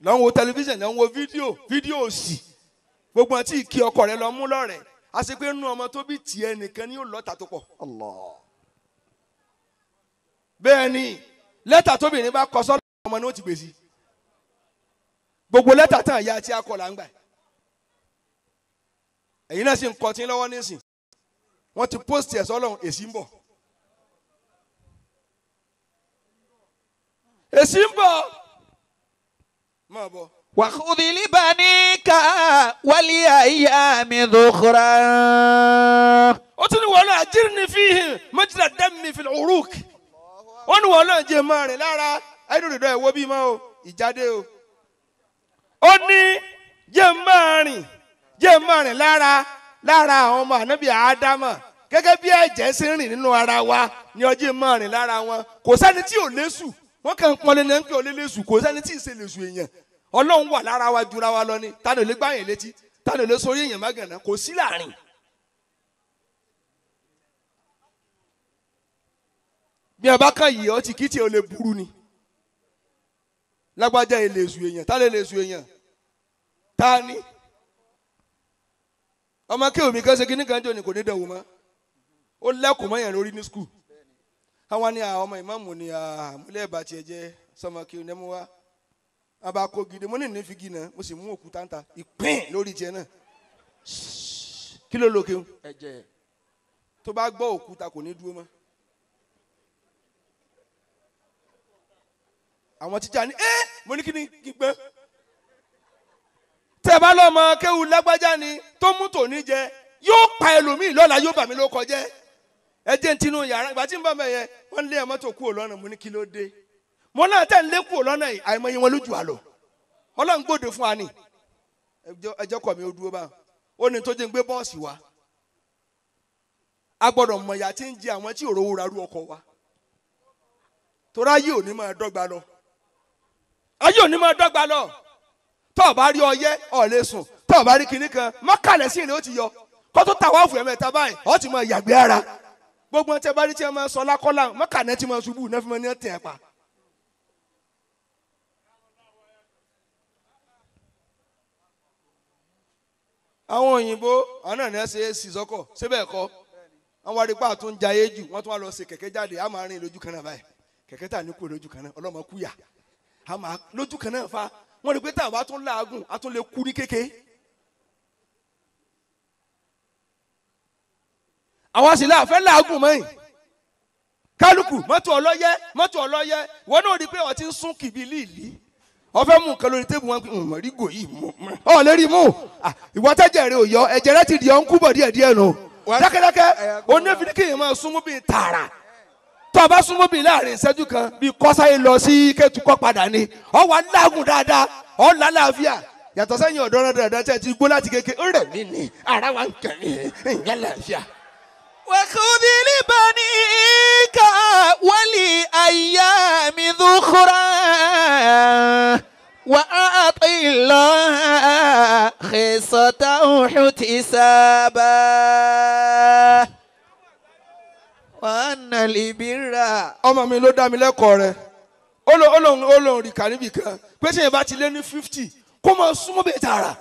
Lọ́n wo tẹlifíṣàn, lọ́n wo fídíò, fídíò òsì. Gbogbo àti ìkí ọkọ rẹ lọ mú lọ́rẹ̀. A ṣe pé nínú ọmọ tó bí tiẹ̀ nìkan ni yóò lọ́ta tó pọ̀. Allah. Bẹ́ẹ̀ ni lẹ́tà tóbìnrin bá kọ sọ́lọ́ ọmọ ni ó ti gbèsè. Gbogbo lẹ́tà tán ìyá àti akọ là ń gbà. Ẹ̀yin náà sì ń kọ tí ń lọ́wọ́ nísìn. Wọ́n ti post ẹ̀ sọ́lọ́run, èsì ń bọ̀. Èsì ń bọ̀. Máa bọ̀. وخذ لبنيك ولأيام ذخرا. Ó tún ní wọ́n náà ajirni fihim majra dammi fil uruk. Ó ní wọ́n náà jẹ́ máa rìn lára ayélujára ẹ̀ wo bí mọ́ o ìjáde o. Ó ní jẹ́ máa rìn jẹ́ máa rìn lára lára àwọn ọmọ ànábì Ádámà gẹ́gẹ́ bí ẹ̀jẹ̀ ṣe ń rìn nínú ara wa ní ọjọ́ máa rìn lára wọn. Kò sẹ́ni tí ò lésù, wọ́n kàn ń pọnlé ní pé ò lé lésù, kò sẹ́ni tí ì ṣe lésù èèyàn. Ọlọ́run wà lára wa jura wa lọ ni. Ta ni ò lè gbá yẹn létí, ta ni ò lè sórí èèyàn mágànná, kò sí láàrin. Bí a bá kàn yìí ọtí kí tí o lè burú ni. Lágbájá yìí lè sùn èèyàn, ta lè lè sùn èèyàn? Ta ni? Ọmọ kéwòn mi kan ṣe kí ní kan jò ní kò ní dẹ̀wò mọ́. Ó lẹ́kùn mọ́ yẹn lórí ní skul. Àwọn ni àwọn ọmọ ìmáàmù ni àmúlẹ̀ ẹ̀bà tiẹ̀ jẹ́ sọmọ kéwòn ní mú wá. A bá kó gidi, mo ní ní fi gidi náà, mo sì mú òkúta ń ta ìpín lórí tiẹ̀ náà. Kí ló lókè o? Ẹ̀jẹ̀. Tó bá gbọ́ òkúta kò ní dúró mọ́. Àwọn tíjà ní ẹ́ mo ní kí ni kí gbẹ́. Tẹ́ bá lọ́mọ kéwu lágbájá ni tó mú tòní jẹ yóò pa ẹlòmíì lọ́la yóò bà mí ló kọjẹ́. Ẹ jẹ́ ń tinú yàrá ìgbà tí ń bá mẹ́ yẹn wọ́n lé ẹ̀ mọ́tò kúrò lọ́nà, mo ní kí ló dé. Mo náà tẹ̀ ń lé kúrò lọ́nà yìí àìmọye wọn lójú àlọ́. Ọlọ́run gbòde fún wa ni. Ẹjọ́ kọ̀ mi ó dúró báwọn. Ó ní tó jẹ́ ń gbé bọ́ọ̀sì wa. A gbọ́dọ̀ mọ̀ ìyà tí ń jẹ àwọn tí òróró ra rú ọkọ̀ wa. Torí ayé ò ní máa dọ́gba lọ. Ayé ò ní máa dọ́gba lọ. Tó o bá rí ọyẹ́, o lè sùn. Tó o bá rí kinní kan, mọ́kànlẹ̀ sí ìrìn ó ti yọ. Kó tó tà wá fún ẹ̀mẹ́ta báyìí, ó ti máa yàgbé ara. Gbogbo ọtẹ bá rí tí ẹ máa sọ lákọ́lá, mọ́kànlẹ̀ ti máa ṣubú, náà fi máa ní ọ̀tẹ̀ ẹ̀ pa. Àwọn òyìnbó, àwọn náà ní ẹ ṣe é sì sọ́kọ̀, síbẹ̀ kọ́. Àwọn arípa tún jayé jù, wọ́n tún wá lọ ṣe kẹ̀kẹ́ jáde, a máa rìn lójú kan náà báyìí. Kẹ̀kẹ́ tà ní kú lójú kan náà, ọlọ́mọ kúyà. A máa lójú kan náà fa. Wọ́n rí pé tá a bá tún làágùn, a tún lè kú ní kéke. Àwa sì láàfẹ́ làágùn mọ́yìn. Kálukú mọ́tò ọlọ́yẹ́, mọ́tò ọlọ́yẹ́. Ìwọ náà rí pé ó ti ń sún kìbí líìlí. Ó fẹ́ mú nǹkan lórí tébù wọn pé mọ̀ rí gò yìí mú. Ọ̀ lè rí mú. Ìwọ tẹ́jẹ̀ rẹ ò yọ, ẹ̀jẹ̀ rẹ ti di ọ̀ ń kú bọ̀ díẹ̀ díẹ̀ nù. Dákẹ́dákẹ́, onífìdí kéèyàn máa súnmú bíi tààrà. Tó o bá súnmọ́ bíi láàrin ìṣẹ́jú kan bíi kọ́sáyé lọ sí kẹ́tùkọ́ padà ni. Ọ wà lágùn dáadáa, ọ lálàáfíà. Yàtọ̀ sẹ́yìn ọ̀dọ́ náà dáadáa tẹ́ ti gbó láti kéke, ó rẹ̀ mí ni, ara wa ń kàn mí, ìyẹn làáfíà. وخذ لبنيك ولأيام ذخرا وأعط الله خصته احتسابا وأن البر. Ọmọ mi ló dá mi lẹ́kọ̀ọ́ rẹ̀. Ó lóun rí kàníbì kan pé ṣé ìbá ti lé ní 50 kó máa súnmọ́ bẹ́ẹ̀ tààrà.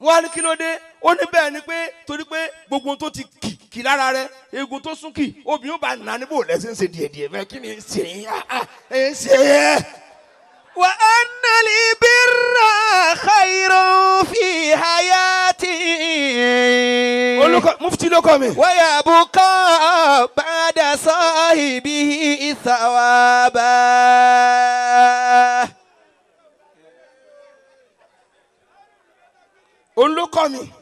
Wọ́n á ní kí ló dé? Ó ní bẹ́ẹ̀ ni pé torí pé gbogbo tó ti kì kì lára rẹ̀, eegun tó sún kì, obìnrin bá nà níbo lẹ́sìn ṣe díẹ̀díẹ̀ mẹ́ kí ni ṣe é ṣe é. وأن البر خير في ló kọ́ mi. ويبقى بعد صاحبه ثوابا. Òun ló kọ́ mi,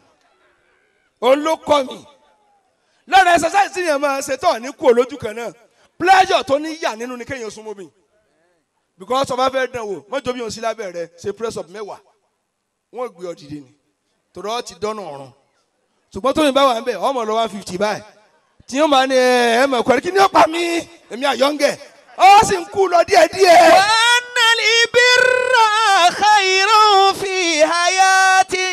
òun ló kọ́ mi. Lọ́rọ̀ exercise tí yẹn máa ṣe tọ̀ ní kú olójú kan náà, pleasure tó ní yà nínú ni kéèyàn súnmọ́ mi. Because ọba fẹ́ dán wò, mọ́jọ́ bí òun sí lábẹ́ rẹ̀ ṣe press up 10, wọ́n gbé ọ dìde ni, tòrọ́ ti dọ́nà ọ̀run. Ṣùgbọ́n tómi bá wà ń bẹ̀, ọmọ lọ 150 báyìí. Tí yóò máa ní ẹ mọ̀ ẹ̀kọ́ kí ni ó pa mí, èmi àyọ̀ǹgẹ̀, ọ sì ń kú lọ díẹ̀díẹ̀. وأن البر خير في حياتي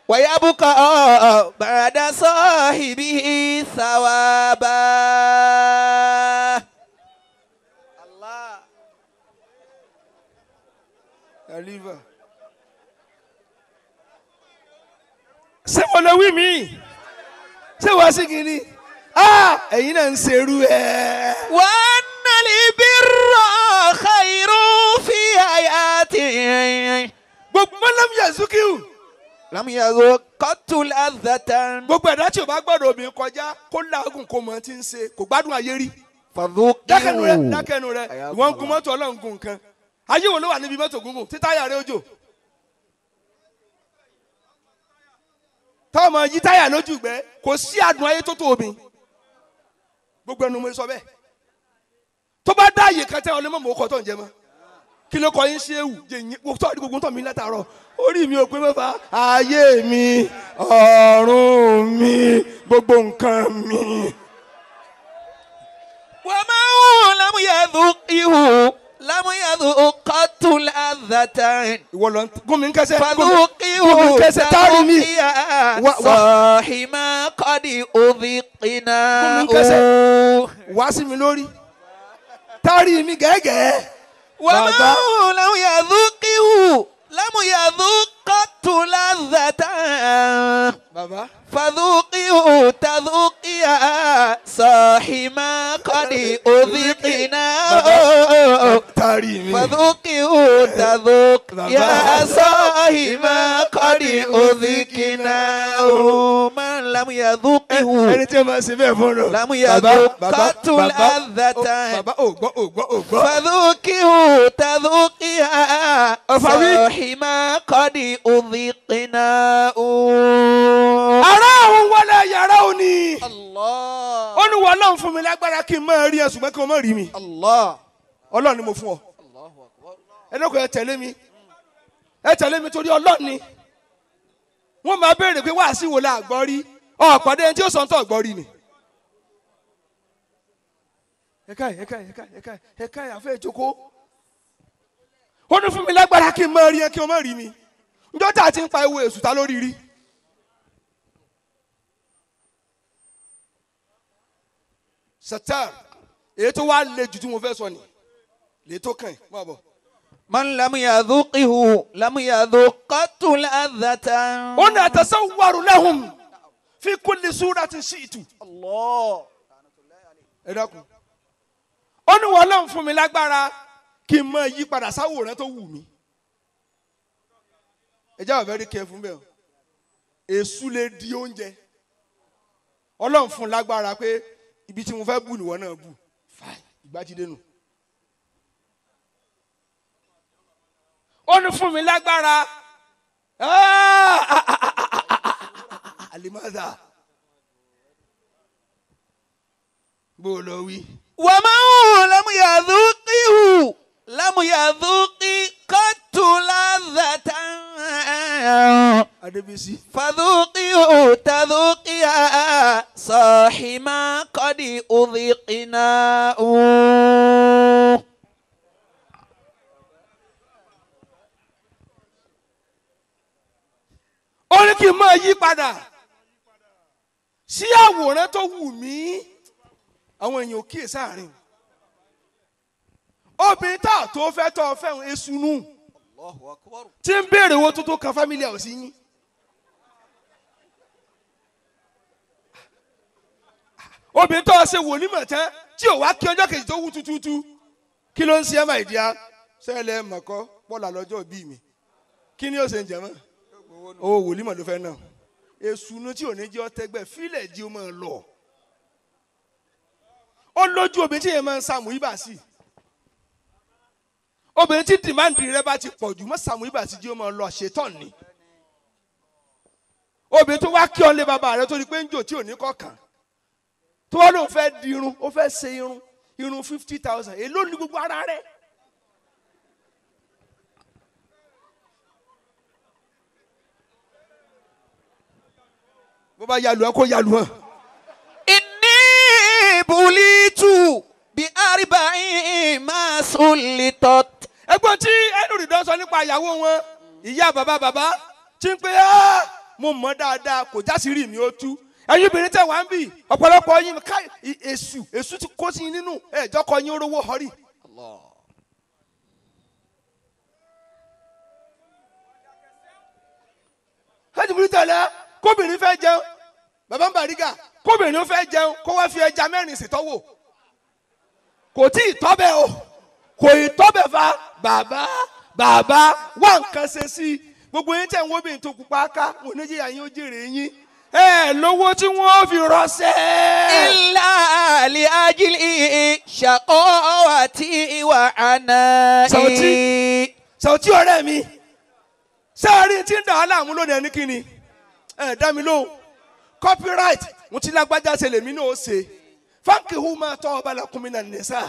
ويبقى بعد صاحبه ثوابا. الله. Khalifa. Ṣé mo lè wí mi? Ṣé wàá sí kìíní? Ẹ̀yin náà ń ṣerú ẹ̀. وأن البر خير في حياتي Gbogbo mọ́lẹ́mú Yazukiu. لم يذق قط لذة. Gbogbo ẹ̀dá tí o bá gbọ́dọ̀ obìnrin kọjá kó làágùn kó mọ̀ tí ń ṣe kò gbádùn ayé rí. Dákẹ́nu rẹ̀ فذوقوا. dákẹ́nu rẹ̀ ìwọ́n ń gun mọ́tò ọlọ́run gun nǹkan. Ayé wo ló wà níbi mọ́tò gúngùn tí táyà rẹ̀ ó jò? Tọ́mọ yí táyà lójú gbẹ́ kò sí adùn ayé tó tó omi. Gbogbo ẹnu mo sọ bẹ́ẹ̀. Tó bá dá àyè kan tẹ́ ọ lé mọ́ mọ́ ọkọ̀ tó ń jẹ mọ́. Kí ló kọ yín ṣé ewu jẹ yín wọ́n tó àdúgbò tó mi látàárọ̀. Orí mi ò pé mẹ́fà. Ayé mi, ọ̀run mi, gbogbo nǹkan mi. ومن لم يذقه لم يذق قط لذة. Ìwọ lọ gún mi ń kẹsẹ̀. فذوقه Gún mi ń kẹsẹ̀ táàrí mi. تذوقيا Wa- صاحي ما قد أذقنا. Gún mi ń kẹsẹ̀. Wá sí mi lórí. Táàrí mi gẹ́gẹ́. ومن Bàbá. لم يذقه لم يذق قط لذة. Bàbá. فذوقه تذوقيا صاحي ما قد أذقنا. Táàrí mi. فذوقه تذوق يا Bàbá. صاحي ما قد أذقنا. من لم يذوقه Ẹni tí o máa ṣe bẹ́ẹ̀ fún un. لم يذوق قط لذة. Bàbá ò gbọ́ ò gbọ́ ò gbọ́. فذوقه تذوقيا Ọ̀fàwí. صاحي ما قد أذقنا. Ará òun wọlé yàrá òní. الله. Ó ní wọ́n Ọlọ́run fún mi lágbára kí n máa rí ẹ ṣùgbọ́n kí n má rí mi. الله. Ọlọ́run ni mo fún ọ. Ẹ dọ́kun ẹ tẹ̀lé mi. Ẹ tẹ̀lé mi torí Ọlọ́run ni. Wọ́n máa béèrè pé wáàsí wo la gbọ́ rí. Ọ̀pàdé ẹni tí ó sọ ń tọ̀ gbọ́ rí ni. Ẹ káì ẹ káì ẹ káì ẹ káì ẹ káì àfẹ́ ìjókòó. Ó ní fún mi lágbára kí n máa rí ẹ kí n má rí mi. Njọ́ tá a ti ń pa ewu èṣù ta lórí rí. Satar èyí tó wá le jù tí mo fẹ́ sọ ni lè tó kàn máa bọ̀. من لم يذقه لم يذق قط لذة. Ó ní atasawwaru lahum fi kulli suratin shi'tu. الله. Ẹ dákun. Ó ní wọ́n lọ́n fún mi lágbára kí n máa yí padà sáwòrán tó wù mí. Ẹ jẹ́ wà very careful bẹ́ẹ̀ o. Èṣù lè di oúnjẹ. Ọlọ́run fún lágbára pé ibi tí mo fẹ́ bù níwọ náà bù. Fine, ìgbà ti dénú. Ó ní fún mi lágbára. Alimaza. Bó o lọ wí. ومن لم يذقه لم يذق قط لذة. Adébísí. فذوقه تذوقيا صاحي ما قد أذقنا. Ó ní kí n máa yí padà sí àwòrán tó wù mí. Àwọn èèyàn ò kíyè sáàrin. Obìnrin tá a tó fẹ́ tọ́ fẹ́ ń esu nù. Tí ń béèrè owó tó tó kan fámílì ẹ̀ ò sí yín. Obìnrin tó ṣe wòlímọ̀ tán tí ò wá kí ọjọ́ kejì tó wú tútútú. Kí ló ń ṣe ẹ́ máa ìdíyà? Sẹ́lẹ̀ mọ̀kọ́ pọ́lá lọ́jọ́ bí mi. Kí ni ó ṣe ń jẹ mọ́? Owó wòlímọ̀ ló fẹ́ náà. Èṣù nu tí ò ní jẹ́ ọtẹgbẹ́ fílẹ̀ jí o máa lọ. Ó lójú obìnrin tí yẹn máa ń sàmù ibà sí. Obìnrin tí dìmáàndì rẹ bá ti pọ̀ jù mọ́ sàmù ibà sí jí o máa lọ ṣetán ni. Obìnrin tó wá kí ọ lé bàbá rẹ tó di pé ń jò tí ò ní kọ̀ọ̀kan. Tó wá lóun fẹ́ di irun, ó fẹ́ ṣe irun, irun 50,000, èló ni gbogbo ara rẹ. Bó bá yalu ẹ kó yalu hàn. Inni bulitu bi arba'in ma sulitot. Ẹgbọ́n tí Ẹnurìdán sọ nípa ìyàwó wọn, ìyá bàbá bàbá tí ń pé á mo mọ̀ dáadáa kò jásìrì mi ó tú. Ẹ̀yin obìnrin tẹ̀ wá ń bì ọ̀pọ̀lọpọ̀ yín ká èṣù èṣù ti kó sí yín nínú ẹ̀jọ́kọ yín rówó họrí. Hajj Muritala kóbìnrin fẹ́ jẹun bàbá ń bàrígà kóbìnrin fẹ́ jẹun kó wá fi ẹja mẹ́rin ṣètọ́wò kò tí ì tọ́bẹ̀ o kò ì tọ́bẹ̀ fa bàbá bàbá wá nǹkan ṣe sí i gbogbo yín tẹ̀ ń wóbìnrin tó pupa ká wọn ní jìyà yín ó jèrè yín ẹ lówó tí wọ́n fi rọ́ṣẹ́. Illa li ajli shaqawati wa ana'i. Sàwùtí Sàwùtí ọ̀rẹ́ mi sáàrin tí ń dà á láàmú lónìí ẹni kíni ẹ dá mi lóhùn copyright mo ti lágbájá ṣe lèmi náà ó ṣe fáńkì hu máa tọ́ ọba làkúnmí náà nìṣá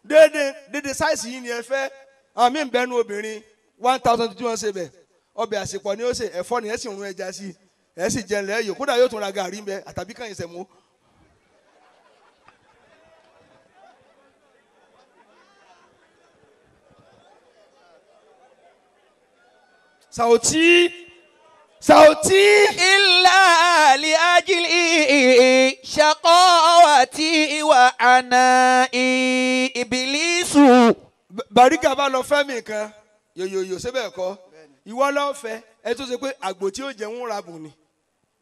déédéé déédéé sáìsì yìí ni ẹ fẹ́ àmì ń bẹnu obìnrin 1,000 tí wọ́n ṣe bẹ̀ ọbẹ̀ àsèpọ̀ ni ó ṣe ẹ̀fọ́ ni ẹ sì rún ẹja sí ẹ sì jẹun lẹ́yìn kódà yóò tún ra gàrí ń bẹ àtàbí kàn yín sẹ̀mú. Sàwùtí Sàwùtí. Illa li ajli shaqawati wa ana'i Ibilisu. Bàrígà bá lọ fẹ́ mi kan yòyòyò síbẹ̀ kọ́ ìwọ lọ fẹ́ ẹ tó ṣe pé àgbò tí ó jẹ ń ra bùn ni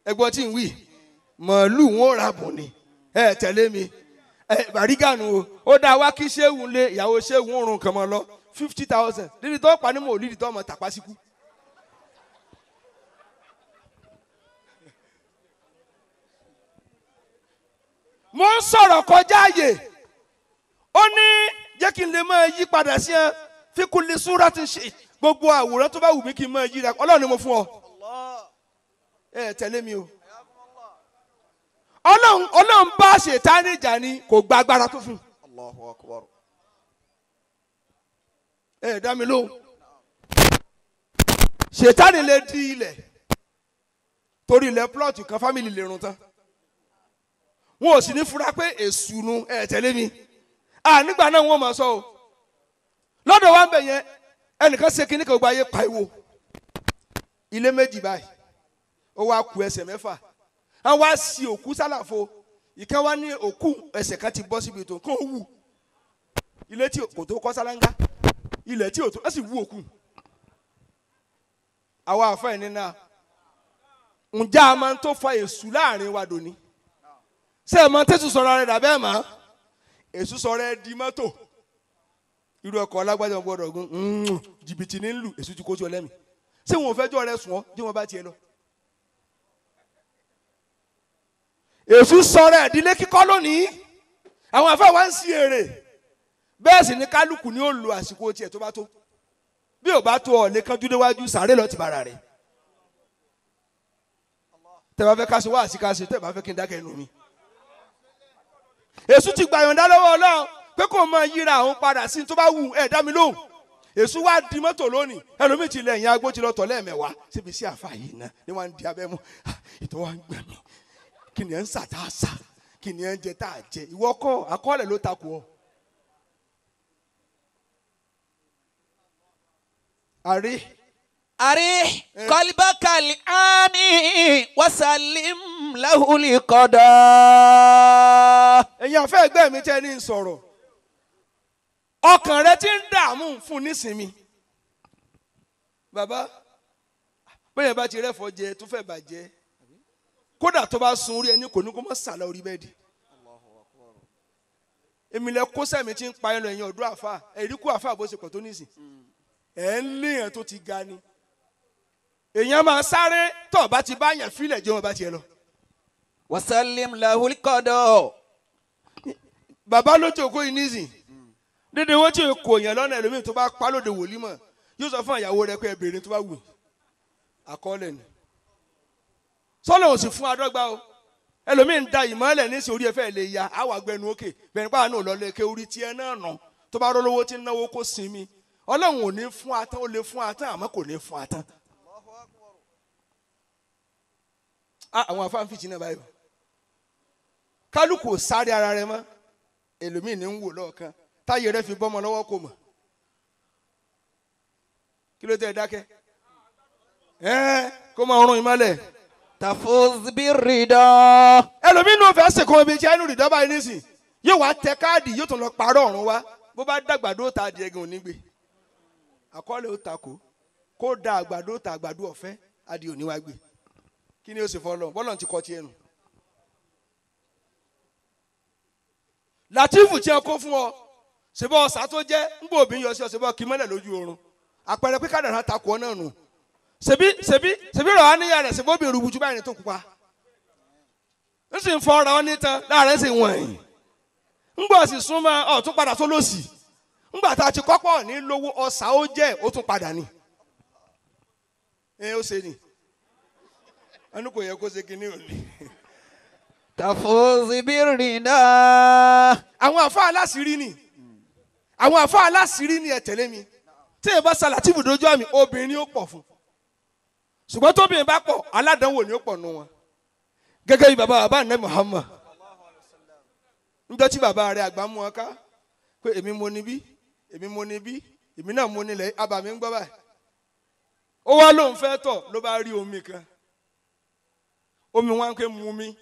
ẹgbọ́n tí ń wí màálù ń ra bùn ni ẹ tẹ̀lé mi ẹ Bàrígà nù o ó dá wá kí ṣéwù lé ìyàwó ṣéwù ń rún kàn mọ́ lọ 50,000 dídí tó pa ní mò lídìí tó ọmọ tàpá síkú. Mo ń sọ̀rọ̀ kọjá àyè ó ní jẹ́ kí n lè máa yí padà sí ẹ fi kulli suratin ṣe gbogbo àwòrán tó bá wù mí kí n máa yíra Ọlọ́run ni mo fún ọ ẹ tẹ̀lé mi o Ọlọ́run Ọlọ́run bá Ṣètánì jà ni kò gba agbára tó fún. Allahu akbar. Ẹ dá mi lóhùn Ṣètánì lè di ilẹ̀ torí ilẹ̀ plọ̀tù kan fámìlì lè run tán wọn ò sì ní fura pé èṣù nu ẹ tẹ̀lé mi à nígbà náà wọn máa sọ o lọ́dọ̀ wa ń bẹ̀ yẹn ẹnìkan ṣe kínní kan gba ayé pariwo ilé méjì báyìí ó wá ku ẹsẹ̀ mẹ́fà á wá sí òkú sálàfo ìkan wá ní òkú ẹsẹ̀ kan ti bọ́ síbi tó kó wù ilé tí kò tó kọ́ sálángá ilẹ̀ tí ò tó ẹ sì wú òkú àwa àfa ẹ̀ nínú ǹjẹ́ a máa ń tó fa èṣù láàrin wa dòní ṣé ẹ máa tẹ̀sù sọ̀rọ̀ rẹ̀ dàbẹ́ mọ́ èṣù sọ̀rọ̀ ẹ di mọ́tò irú ọkọ̀ alágbájá gbọ́dọ̀ gún jìbìtì ní lù èṣù ti kó sí ọ lẹ́mìí ṣé wọn ò fẹ́ jọ́ rẹ sùn ọ́ bí wọ́n bá tiẹ̀ lọ. Èṣù sọ̀rọ̀ ẹ̀dílé kíkọ́ lónìí àwọn àfa wa ń sí èrè bẹ́ẹ̀ sì ni kálukú ni ó lo àsìkò tiẹ̀ tó bá tó bí ò bá tó ọ̀ lè kánjú déwájú sàárè lọ́ọ́ ti bára rẹ̀ tẹ́ bá fẹ́ ká ṣe wá àṣìkáṣe tẹ́ bá fẹ́ kí n dákẹ́ inú mi. Èṣù ti gbàyànjá lọ́wọ́ Ọlọ́run pé kò máa yíra àwọn padà sí tó bá wù ẹ̀ dá mi lóhùn Èṣù wá di mọ́tò lónìí ẹlòmíì ti lẹ̀ yín agbó ti lọ tọ̀ lẹ́ẹ̀mẹ̀wá síbi sí àfa yìí náà ni wọ́n á di abẹ́ mú ìtọ́ wa ń gbà mí kí ni ẹ̀ ń sà tá a sà kí ni ẹ̀ ń jẹ tá a jẹ ìwọ kọ́ àkọọ́lẹ̀ ló takò ọ́. Àrí. Àrí kọlíbákàlì áni wasalim lahuli kọ́dọ̀. Ẹ̀yin àfẹ́ ẹgbẹ́ mi tẹ́ ní sọ̀rọ̀ ọkàn rẹ ti ń dààmú fún nísìnyí bàbá bẹ́ẹ̀ bá ti rẹ́fọ́ jẹ tó fẹ́ bàjẹ́ kódà tó bá sun orí ẹni kò ní kó má sàlẹ̀ orí bẹ́ẹ̀dì èmi lẹ kó sẹ́mi tí ń pa ẹnu ẹ̀yìn ọ̀dọ́ àfa ẹ̀rí kú àfa bó ṣe pọ̀ tó nísìn ẹ̀ ń léèyàn tó ti ga ni Èèyàn máa sáré tó bá ti bá yàn fílẹ̀ jẹ́ wọn bá tiẹ̀ lọ. Wasalim lahul qada. Bàbá ló jókòó yìí nísìn. Dédé wọ́n ti kò yàn lọ́nà ẹlòmíì tó bá pa lóde wòlímọ̀ yóò sọ fún ìyàwó rẹ pé ẹ béèrè tó bá wù. Àkọọ́lẹ̀ ni. Sọ́lọ̀ ò sì fún adọ́gba o. Ẹlòmíì ń da ìmọ̀lẹ̀ ní sí orí ẹ̀fẹ́ lè ya àwọn àgbẹnu òkè bẹ̀rẹ̀ pàrọ̀ náà lọ lè ké orí tiẹ̀ náà nà tó bá rọ́lọ́wọ́ tí ń náwó kó sinmi. Ọlọ́run ò ní fún atán ó lè fún atán àmọ́ kò ní fún atán. Àwọn afáàn fìjì náà báyìí kálukú ò sáré ara rẹ mọ́ ẹlòmíì ní ń wò lọ́ọ̀kan táyé rẹ fi bọ́mọ lọ́wọ́ kò mọ̀ kí ló tẹ́ ẹ dákẹ́ ẹ kó máa rún ìmọ́lẹ̀. Tafuz birida. Ẹlòmíì ní o fẹ́ sèkó omi jẹ́ inú rìdọ́ báyìí nísìn yóò wá tẹ káàdì yóò tún lọ parọ́ ọ̀run wá bó bá dàgbàdo ta adìẹ gan onígbè àkọọ́lẹ̀ ó takò kó da àgbàdo ta àgbàdo ọ̀fẹ́ adìẹ òní wá gbé kí ni ó sì fọlọ bọ́lọ̀ ti kọ́ tiẹ̀ nù. Látìfù tí ẹ kó fún ọ ṣèbọ ọ̀sà tó jẹ́ ń bò bí yọ sí ọ ṣèbọ kì í mọ́lẹ̀ lójú oorun àpẹẹrẹ pé kádàrá takò ọ náà nù ṣèbí ṣèbí ṣèbí rọ̀ wá níyà rẹ̀ ṣèbó bèrè rúbujú báyìí ní tó pupa ń sì ń fọ ọ̀rọ̀ ọ nítan láàrẹ̀ sì wọ̀nyí ń gbọ́ sì súnmọ́ ọ tún padà sólòsì ńgbà tá a ti kọ́pọ̀ ní lówó ọ̀sà ó jẹ́ ó tún padà ní. Ẹ ó ṣe ni ẹnu kò yẹ kó ṣe kinní òní. Tafuz birida. Àwọn àfa aláṣírí ni àwọn àfa aláṣírí ni ẹ tẹ̀lé mi tí ẹ bá ṣàlàtìfù dojú àmì obìnrin ó pọ̀ fún ṣùgbọ́n tóbìnrin bá pọ̀ aládánwò ni ó pọ̀ nù wọn gẹ́gẹ́ bí bàbá bàbá ní Muhammad níjọ́ tí bàbá rẹ̀ àgbà mú wọn ká pé èmi mo níbí èmi mo níbí èmi náà mo nílẹ̀ abàmì ń gbọ́ báyìí ó wá lóun fẹ́ tọ̀ ló bá rí omi kan omi wọn pé mu mi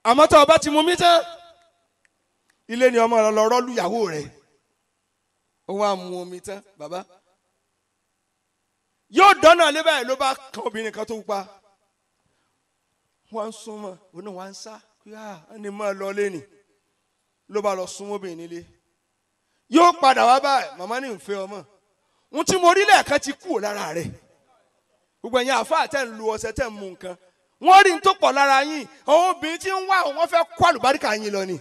àmọ́ tó o bá ti mu mi tán ilé ni ọmọ rẹ lọ rọ́ọ̀lù ìyàwó rẹ̀ ó wá mu omi tán bàbá yóò dáná lé báyìí ló bá kan obìnrin kan tó pupa wọ́n ń súnmọ́ òun náà wọ́n ń sá á ní máa lọ lé ni ló bá lọ súnmọ́ obìnrin nílé yóò padà wá báyìí màmá ní ìfẹ́ ọmọ ohun tí mo rí lẹ́ẹ̀kan ti kúrò lára rẹ̀ gbogbo ẹ̀yin àfáà tẹ̀ ń lu ọṣẹ tẹ̀ ń mu nǹkan wọ́n rí n tó pọ̀ lára yín àwọn obìnrin tí ń wá wọ́n fẹ́ kó àlùbáríkà yín lọ ni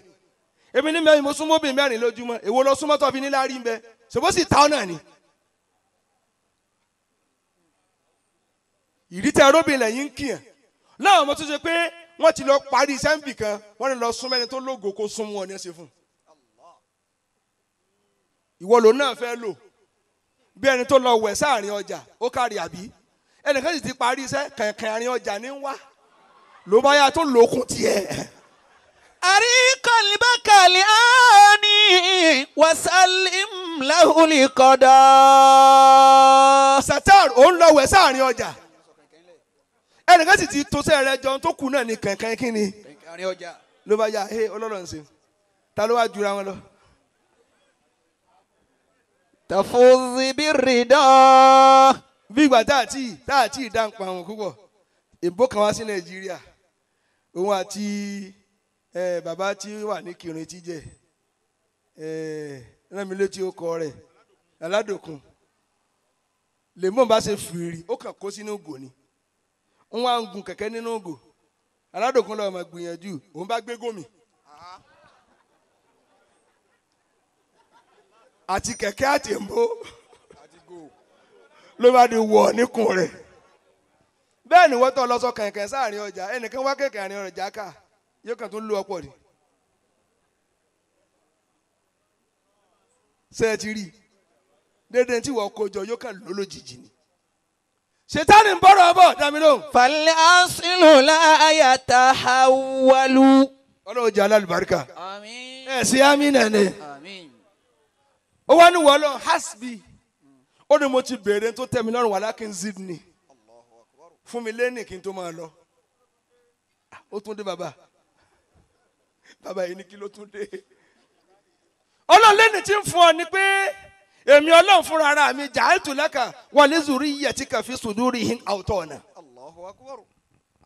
èmi ní mẹ́rin mo súnmọ́ obìnrin mẹ́rin lójúmọ́ èwo lọ súnmọ́ tó fi ní láàrin bẹ́ẹ̀ ṣòbó sì ta ọ́ náà ni. Ìrítẹ́ aróbìnrin lẹ́yìn ń kìyàn láwọn ọmọ tó ṣe pé wọ́n ti lọ parí sẹ́ńbì kan wọ́n ní lọ súnmọ́ ẹni tó lógo kó súnmọ́ ọ ní ẹsẹ̀ fún un. Ìwọ lòun náà fẹ́ lò bí ẹni tó lọ wẹ̀ sáàrin ọjà ó kárí àbí ẹnìkan sì ti parí iṣẹ́ kẹ̀kẹ́ àárín ọjà ní wá ló bá yà tó lókun tiẹ̀. Àríkọ̀lìbákàlì áání wasalim lahuli qada. Satar òun lọ wẹ̀ sáàrin ọjà ẹnìkan sì ti tosẹ́ rẹ jọ tó kù náà ní kẹ̀kẹ́ kí ni ló bá yà ẹ ọlọ́run ń ṣe ta ló wá jura wọn lọ. Tafuz birida. Bí ìgbà tá àti ìdáǹpa àwọn púpọ̀ èbó kan wá sí Nàìjíríà òun àti bàbá tí wà ní Kírun tí jẹ rán mi létí ọkọ rẹ̀ Aládòkun lèmọ́ bá ṣe fìrì ó kàn kó sínú ògò ni ń wá ń gun kẹ̀kẹ́ nínú ògò Aládòkun lọ́ọ́ máa gbìyànjú òun bá gbé gómìn àti kẹ̀kẹ́ àti èmbó ló bá di wọ̀ níkùn rẹ̀ bẹ́ẹ̀ ni wọ́n tọ́ lọ sọ kẹ̀kẹ́ sáàrin ọjà ẹnìkan wá kẹ̀kẹ́ àárín ọjà ká yóò kàn tún lu ọ̀pọ̀ ni. Ṣé ẹ ti rí déédéé tí wọ́n kó jọ yóò kàn ló lójijì ni. Ṣètánì ń bọ̀rọ̀ bọ̀ dàmí lóhùn. Fal aslu la yatahawwalu. Ọlọ́run jẹ́ alálùbáríkà. Àmín. Ẹ ṣe àmín nàní. Àmín. Ó wá ní wọ́n lọ hasbi ó ní mo ti béèrè tó tẹ́ mi lọ́rùn walakin zidni fún mi lẹ́nì kí n tó máa lọ. Ó tún dé bàbá bàbá yìí ní kí ló tún dé. Ọlọ́run lẹ́nì tí ń fún ọ ni pé èmi Ọlọ́run fúnra ara mi ja'altu laka wa li zurriyyatika fi sudurihim awtana.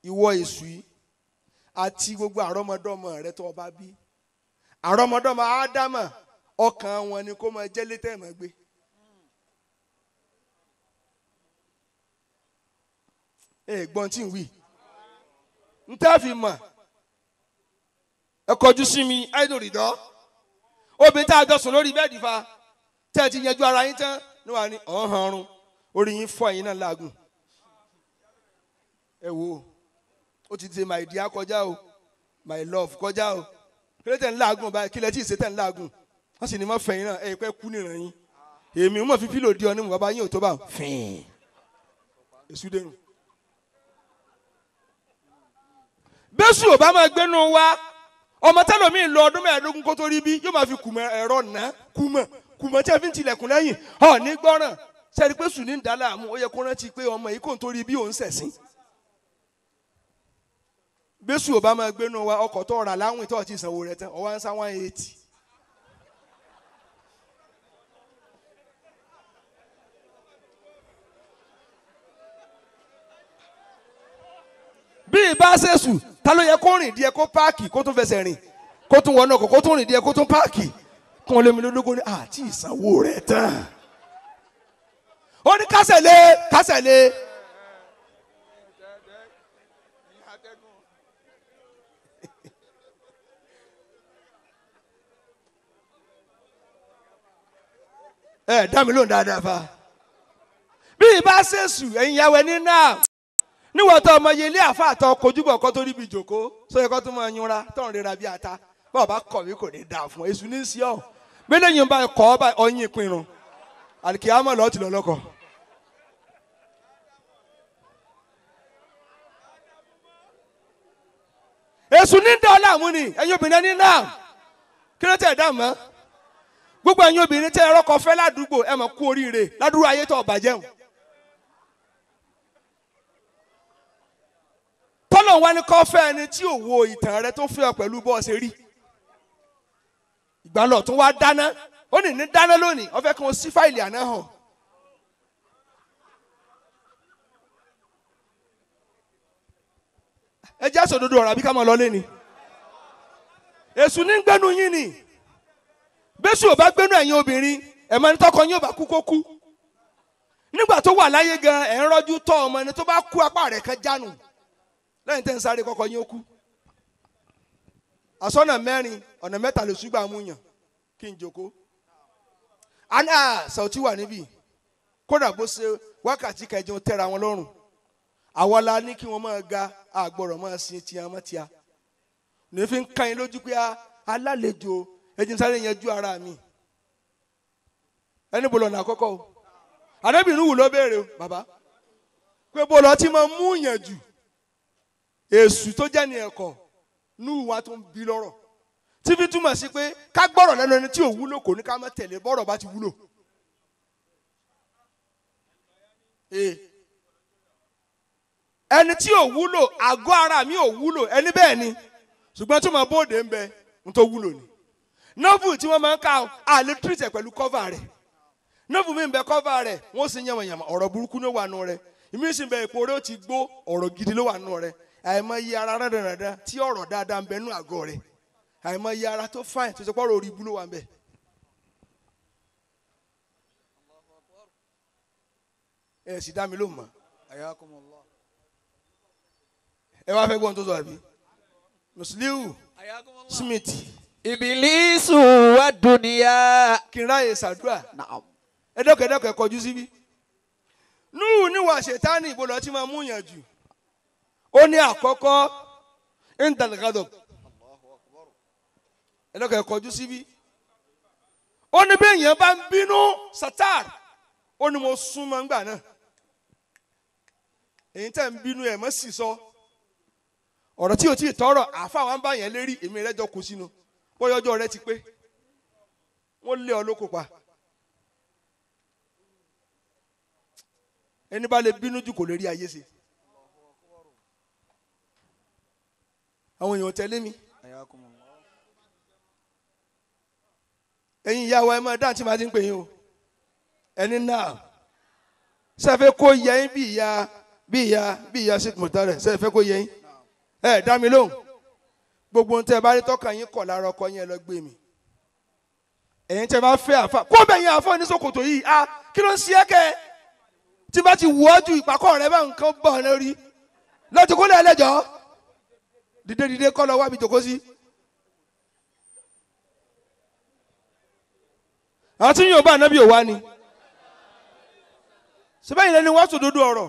Ìwọ èṣù yìí àti gbogbo àrọ́mọdọ́mọ rẹ tó o bá bí àrọ́mọdọ́mọ Ádámà ọkàn wọn ni kó máa jẹ́ létẹ́ máa gbé. Ẹ gbọ́n tí ń wí. N tẹ́ fi mọ̀. Ẹ kọjú sí mi, àìdùn rìdọ́. Obìnrin tá a jọ sùn lórí bẹ́ẹ̀dì fa. Tẹ́ ẹ ti yanjú ara yín tán ní wàá ní ọ̀hán ọ̀run. Orí yín fọ́ ẹ̀yin náà láàgùn. Ẹ wo, ó ti ṣe my dear kọjá o, my love kọjá o. Kílẹ̀ tẹ̀ ń láàgùn báyìí, kílẹ̀ tí ì ṣe tẹ̀ ń láàgùn. Wọ́n sì ní mọ́ fẹ̀yìn náà, ẹ pẹ́ kú nìran yín. Èmi mọ̀ fi pílò di ọ ní mo bàbá yín ò tó bá fìn. Èṣù dẹnu. Bẹ́sù ò bá máa gbénu wa, ọmọ tẹ́lómi lọ ọdún 25 kó tó rí bí yóò máa fi kùmọ̀ ẹ̀rọ nà kùmọ̀ kùmọ̀ tí a fi ń tilẹ̀kùn lẹ́yìn ọ̀ ní gbọ́ràn sẹ́ni pé sùn ní ń dá láàmú ó yẹ kó rántí pé ọmọ yìí kò ń torí bí òun ṣẹ̀sín. Bẹ́sù ò bá máa gbénu wa ọkọ̀ tó rà láwìn tó ti sanwó rẹ̀ tán ọwọ́ ń sá 180. Bí ìbá ṣèṣù ta ló yẹ kó rìn díẹ̀ kó páàkì kó tún fẹsẹ̀ rìn kó tún wọnú ọkọ̀ kó tún rìn díẹ̀ kó tún páàkì kún lómi lólógó ní àti ìsanwó rẹ̀ tán. Ó ní kásẹ̀ lé kásẹ̀ lé. Ẹ dá mi lóhùn dáadáa fa. Bí ìbá ṣèṣù ẹ̀yin ìyàwó ẹni náà níwọ̀n tó ọmọ yẹlé àfa àtọ kojúbọ̀ kọ́ tó ríbi ìjòkó sóyẹ kọ́ tó máa yúnra tó ń rira bí ata báwo bá kọ̀ mí kò ní dáa fún èṣù ní sí ọ gbélé yìí ń bá kọ́ ọ bá ọyìn ìpinnu àlìkìyámọ̀ lọ́ọ́ ti lọ lọ́kọ̀. Èṣù ní dá ọláàmú ni ẹ̀yin obìnrin ní náà kí ló tẹ̀ dá mọ́ gbogbo ẹ̀yin obìnrin tẹ́ ẹ̀rọ kan fẹ́ ládùúgbò ẹ̀ mọ̀ kú oríire ládùúgbò ayé tó ọ̀bàjẹ́ hùn. Tọ́lọ̀ wá ní kọ́ fẹ́ ẹni tí ò wo ìtàn rẹ tó fẹ́ ọ pẹ̀lú bọ́ ọ ṣe rí. Ìgbàlọ̀ tún wá dáná ó ní dáná lónìí ó fẹ́ kí wọ́n sí fáìlì àná hàn. Ẹ jẹ́ sòdodo ọ̀rọ̀ àbí ká máa lọ lé ni. Èṣù ní gbẹ́nu yín ni. Bẹ́sù ò bá gbẹ́nu ẹ̀yin obìnrin ẹ̀ máa ní tọkọ yín ò bá kú kó kú. Nígbà tó wà láyé gan ẹ̀ ń rọ́jú tọ́ ọmọ ẹni tó bá kú apá rẹ̀ kan jánu. Lẹ́yìn tẹ́ ń sáré kọ́kọ́ yín ó kú. Àsọ̀nà mẹ́rin ọ̀nà mẹ́ta lè ṣùgbọ́n àmúyàn kí n jókòó. Àná Sàùtì wà níbí kódà bó ṣe wákàtí kẹjọ tẹ́ra wọn lọ́rùn. Àwa la ní kí wọ́n máa ga àgbọ̀rọ̀ máa sin tiẹ̀ mọ́ tíya. Ní fi ń kan yín lójú pé alálejò ẹjìn sáré yanjú ara mi. Ẹni bò lọ́nà àkọ́kọ́ o. Ànábì Nuhu ló béèrè o bàbá. Pé bó lọ tí máa mú yàn jù. Èṣù tó jẹ́ ní ẹ̀kọ́ Núhù wa tó ń bi lọ́rọ̀ tí fi túmọ̀ sí pé ká gbọ́rọ̀ lẹ́nu ẹni tí ò wúlò kò ní ká má tẹ̀lé bọ́rọ̀ bá ti wúlò. Ẹni tí ò wúlò àgọ́ ara mi ò wúlò ẹni bẹ́ẹ̀ ni ṣùgbọ́n tí mo bóde ń bẹ ń tó wúlò ni. Nọ́ọ̀bù tí wọ́n máa ń ká àlè tírìtẹ̀ pẹ̀lú kọ́fà rẹ̀ nọ́ọ̀bù mi ń bẹ kọ́fà rẹ̀ wọ́n sì yànmọ̀yànmọ̀ ọ̀rọ̀ burúkú ló wà nù rẹ̀ ìmí sì ń bẹ ipò rẹ̀ ó ti gbó ọ̀rọ̀ gidi ló wà nù rẹ̀ àìmọye ara rádaràda tí ọ̀rọ̀ dáadáa ń bẹ nú àgọ́ rẹ̀ àìmọye ara tó fáìn tó ṣe pọ́rọ̀ orí ibú ló wà ń bẹ. Ẹ sì dá mi lóhùn mọ́. Ẹ wá fẹ́ gbọ́n tó sọ àbí Musliu Smith. Ìbílísù wà dúníyà. Kí n ráyè ṣàdúrà. Ẹ dọ́kẹ̀dọ́kẹ̀ kọjú síbí. Núhù níwà ṣètánì ìbò lọ́ọ́ tí máa mú yàn jù. Ó ní àkọ́kọ́ intalgadọ ẹlọ́kẹ̀ kọjú síbí. Ó ní bí èèyàn bá ń bínú satar ó ní mo súnmọ́ ńgbà náà. Èyí tẹ́ ń bínú ẹ̀ mọ́ sì sọ. Ọ̀rọ̀ tí o ti tọrọ àfa wa ń bá yẹn lérí èmi rẹ jọ kó sínú bóyá ọjọ́ rẹ ti pé wọ́n lé ọ lóko pa. Ẹni bá lè bínú jù kò lè rí ayé ṣe. Àwọn èèyàn tẹ̀lé mi. Ẹ̀yin ìyá wa ẹ máa dáhùn tí màá ti ń pè yín o. Ẹni náà sẹ́fẹ́ kó yẹ yín bí ìyá bí ìyá bí ìyá sí mọ̀tàrẹ̀ sẹ́fẹ́ kó yẹ yín. Ẹ dá mi lóhùn. Gbogbo ohun tẹ́ ẹ bá rí tọ́ka yín kọ̀ lára ọkọ yín ẹ lọ gbé mi. Ẹ̀yin tẹ́ bá fẹ́ àfa kó bẹ̀ yín àfa oníṣòkòtò yìí a kí ló ń ṣe é kẹ́ tí bá ti wọ́ ju ìpàkọ́ rẹ bá nǹkan bọ̀ lórí Lọ́jọ́ kó lẹ́ ẹlẹ́jọ́ dìde dìde kọ́ lọ wá mi jòkó sí. Àti yóò bá ànábì òwa ni. Sẹ́bẹ̀yìn lẹ́ni wá sòdodo ọ̀rọ̀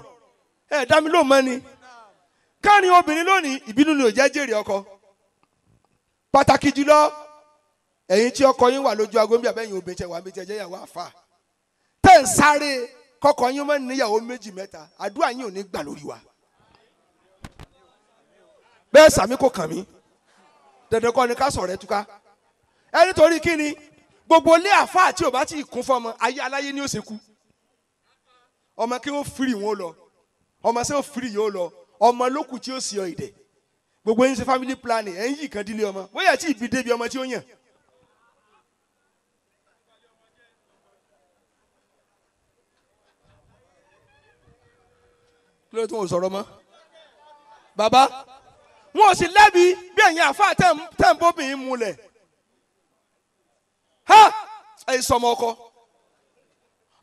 ẹ̀ dá mi ló mọ́ ni. Káàrin obìnrin lónìí ìbínú ni ò jẹ́ jèrè ọkọ. Pàtàkì jùlọ ẹ̀yin tí ọkọ yín wà lójú aago ń bí abẹ́yìn obìnrin tẹ wà mí tẹ jẹ́ ìyàwó àfà. Tẹ́ ń sáré kọ́kọ́ yín mọ́ níyàwó méjì mẹ́ta àdúrà yín ò ní gbà lórí wa. Bẹ́ẹ̀ sàmí kò kàn mí dandan kọ́ ni ká sọ̀rọ̀ ẹ túká. Ẹ nítorí kí ni gbogbo ilé àfà tí ò bá ti kún fọmọ ayé aláyé ni ó ṣe kú. Ọmọ kí ó firi wọn lọ, ọmọ sẹ́ ó firi yóò lọ, ọmọ lókù tí ó sì ọ ìdẹ̀. Gbogbo yín ṣe family planning ẹ̀ ń yí kan dílé ọmọ bóyá tí ìbí débi ọmọ tí ó yàn. Kí ló tún ò sọ̀rọ̀ mọ́? Bàbá wọn ò sì lẹ́bi bí ẹ̀yin àfáà tẹ̀ ń bóbìnrin múlẹ̀. Ha! Ẹ̀yin sọmọ ọkọ.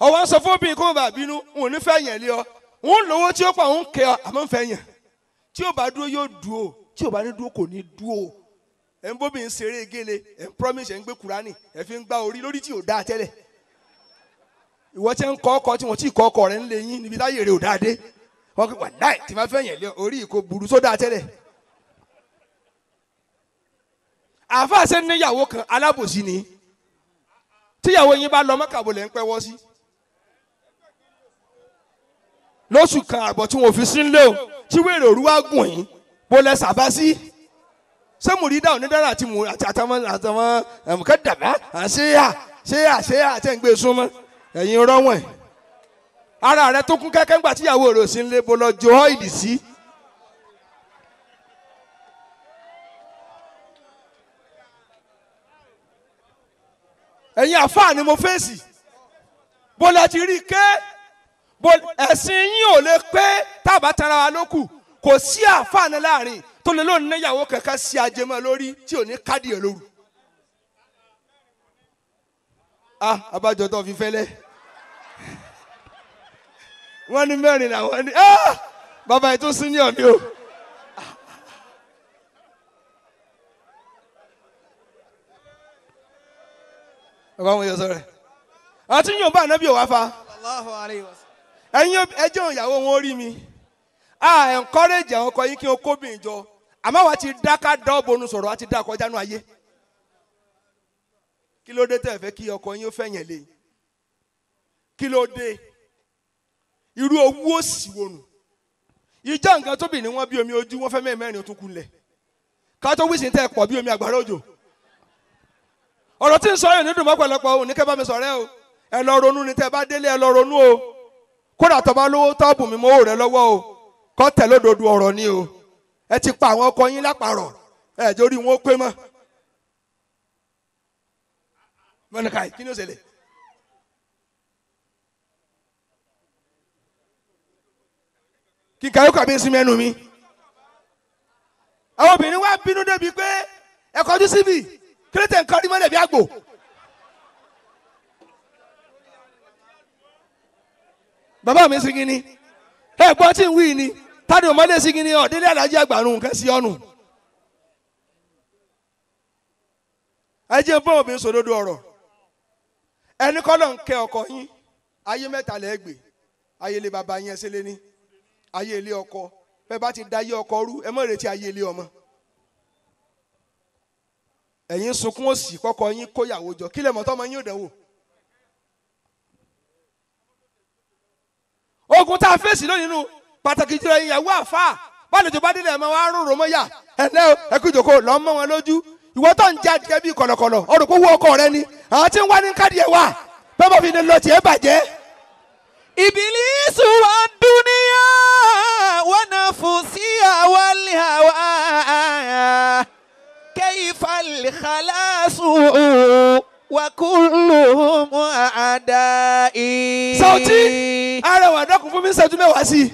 Ọwọ́ ń sọ fún obìnrin kó bàa bínú, òun ò ní fẹ́ yàn lé ọ. Òun lówó tí ó pa òun kẹ ọ, àmọ́ ń fẹ́ yàn. Tí ó bá dúró yóò dúró, tí ó bá ní dúró kò ní dúró. Ẹ̀ ń bóbìnrin ṣeré gele, ẹ̀ ń promise, ẹ̀ ń gbé Kùránì, ẹ̀ fi ń gbá orí lórí tí ò dáa tẹ́lẹ̀. Ìwọ tí ń kọ́ ọkọ tí wọ́n ti kọ́ ọkọ rẹ̀ ń lé yín níbi táyé rẹ̀ ò dáa dé. Wọ́n kí wà láì tí máa fẹ́ yàn lé orí ìkó burú sódà tẹ́lẹ̀. Àáfàá ṣe níyàwó kan alábòsí ni. Tíyàwó yín bá lọ mọ́kàbọ̀ lẹ́ ń pẹ́wọ́ sí. Lóṣù kan àbọ̀ tí wọ́n fi sí nílé o, tí wèrè òru wá gùn yín, bó lẹ sàbá sí. Ṣé mùrídà onídàrà àti àtàwọn àtàwọn ẹ̀mùkẹ́ dàbá àṣeyà ṣéyà ṣéyà tẹ̀ ń gbé súnmọ́ ẹ̀yin rọ́wọ̀n. Ara rẹ tó kún kẹ́kẹ́ ńgbà tíyàwó rẹ̀ ò sí nílé bó lọ jo ọ́ìlì sí. Ẹ̀yin àfáà ni mo fèsì. Bó lẹ ti rí i ké ẹ̀sìn yín ò lè pé tábà tara wa lókù. Kò sí àfáà ní láàrin tó lè lóun níyàwó kankan sí ajẹmọ́ lórí tí ò ní kádìí ẹ̀ lóru. Ah, abájọ tó fi fẹ́lẹ́. Wọ́n ní mẹ́rin làwọn ní ah bàbá yìí tó senior mi o. Bàbá wọn yọ sọ̀rọ̀ àti yóò bá ànábì òwá fa. Ẹ̀yin ẹjọ́ ìyàwó wọn rí mi. A encourage àwọn ọkọ yín kí wọn kóbìnrin jọ àmọ́ wa ti dá ká dá ọ̀bọ̀nù sọ̀rọ̀ wa ti dá kọjá nù ayé. Kí ló dé tẹ́ ẹ fẹ́ kí ọkọ yín ó fẹ̀yìn lé? Kí ló dé? Irú owó òsì wo nù? Ìjọ nǹkan tóbi ni wọ́n bí omi ojú wọ́n fẹ́ mẹ́rin tó kulẹ̀. Ká tó wíṣìn tẹ́ ẹ pọ̀ bí omi àgbàrá òjò. Ọ̀rọ̀ tí ń sọ yìí ní dùn mọ́pọ̀lọpọ̀ òní kẹ́ bá mi sọ̀rẹ́ o. Ẹ lọ ronú ni tẹ́ ẹ bá délé ẹ lọ ronú o. Kódà tó bá lówó tọ́ọ̀bù mi mọ́wó rẹ lọ́wọ́ o. Kọ́ tẹ̀ lódodo ọ̀rọ̀ ni o. Ẹ ti pa àwọn ọkọ yín lápárọ̀. Ẹ jórí wọn ó pé mọ́. Mọ́nìkà kí ni ó ṣẹlẹ̀? Kíkà yóò kàbí sinmi ẹnu mi. Àwọn obìnrin wa bínú débi pé ẹ kọjú síbì kílẹ̀tẹ̀ nǹkan rí mọ́lẹ̀ bí àgbò. Bàbá mi sí kíni ẹ gbọ́ tí ń wí ni tani ọmọdé sí kíni ọ̀dẹ́lẹ̀ alájí àgbàrún nǹkan sí ọ̀nù. Ẹ jẹ́ bọ́n obìnrin sòdodo ọ̀rọ̀. Ẹni kọ́ ló ń kẹ́ ọkọ yín ayé mẹ́ta lẹ́ gbé ayé ilé bàbá yín ẹsẹ̀ lé ní ayé ilé ọkọ bẹ́ẹ̀ bá ti da ayé ọkọ rú ẹ má retí ayé ilé ọmọ. Ẹ̀yin sunkún òsì kọ́kọ́ yín kóyàwó jọ kílẹ̀ mọ́tọ́ ọmọ yín ò dánwò. Ogun tá a fèsì lónìí nù pàtàkì jùlọ ìyàwó àfáà bálejò bá délé ẹ̀ máa wá rorò mọ́ yà ẹ̀lẹ́ o ẹ̀kú ìjòkó lọ́ mọ́ wọn lójú ìwọ tó ń jẹ adìẹ bíi kọ̀lọ̀kọ̀lọ̀ ọ̀rọ̀ kó wú ọkọ rẹ ni àwọn tí ń wá ní kádìẹ wà bẹ́ẹ̀ bá fi lè lọ tiẹ̀ bàjẹ́. Ìbílísù wa dúníyà wa nafusiya wal hawa kayfa al khalasu wa kulluhum a'da'i. Sauti arẹwà dọkùn fún mi ṣẹ́jú mẹ́wàá sí i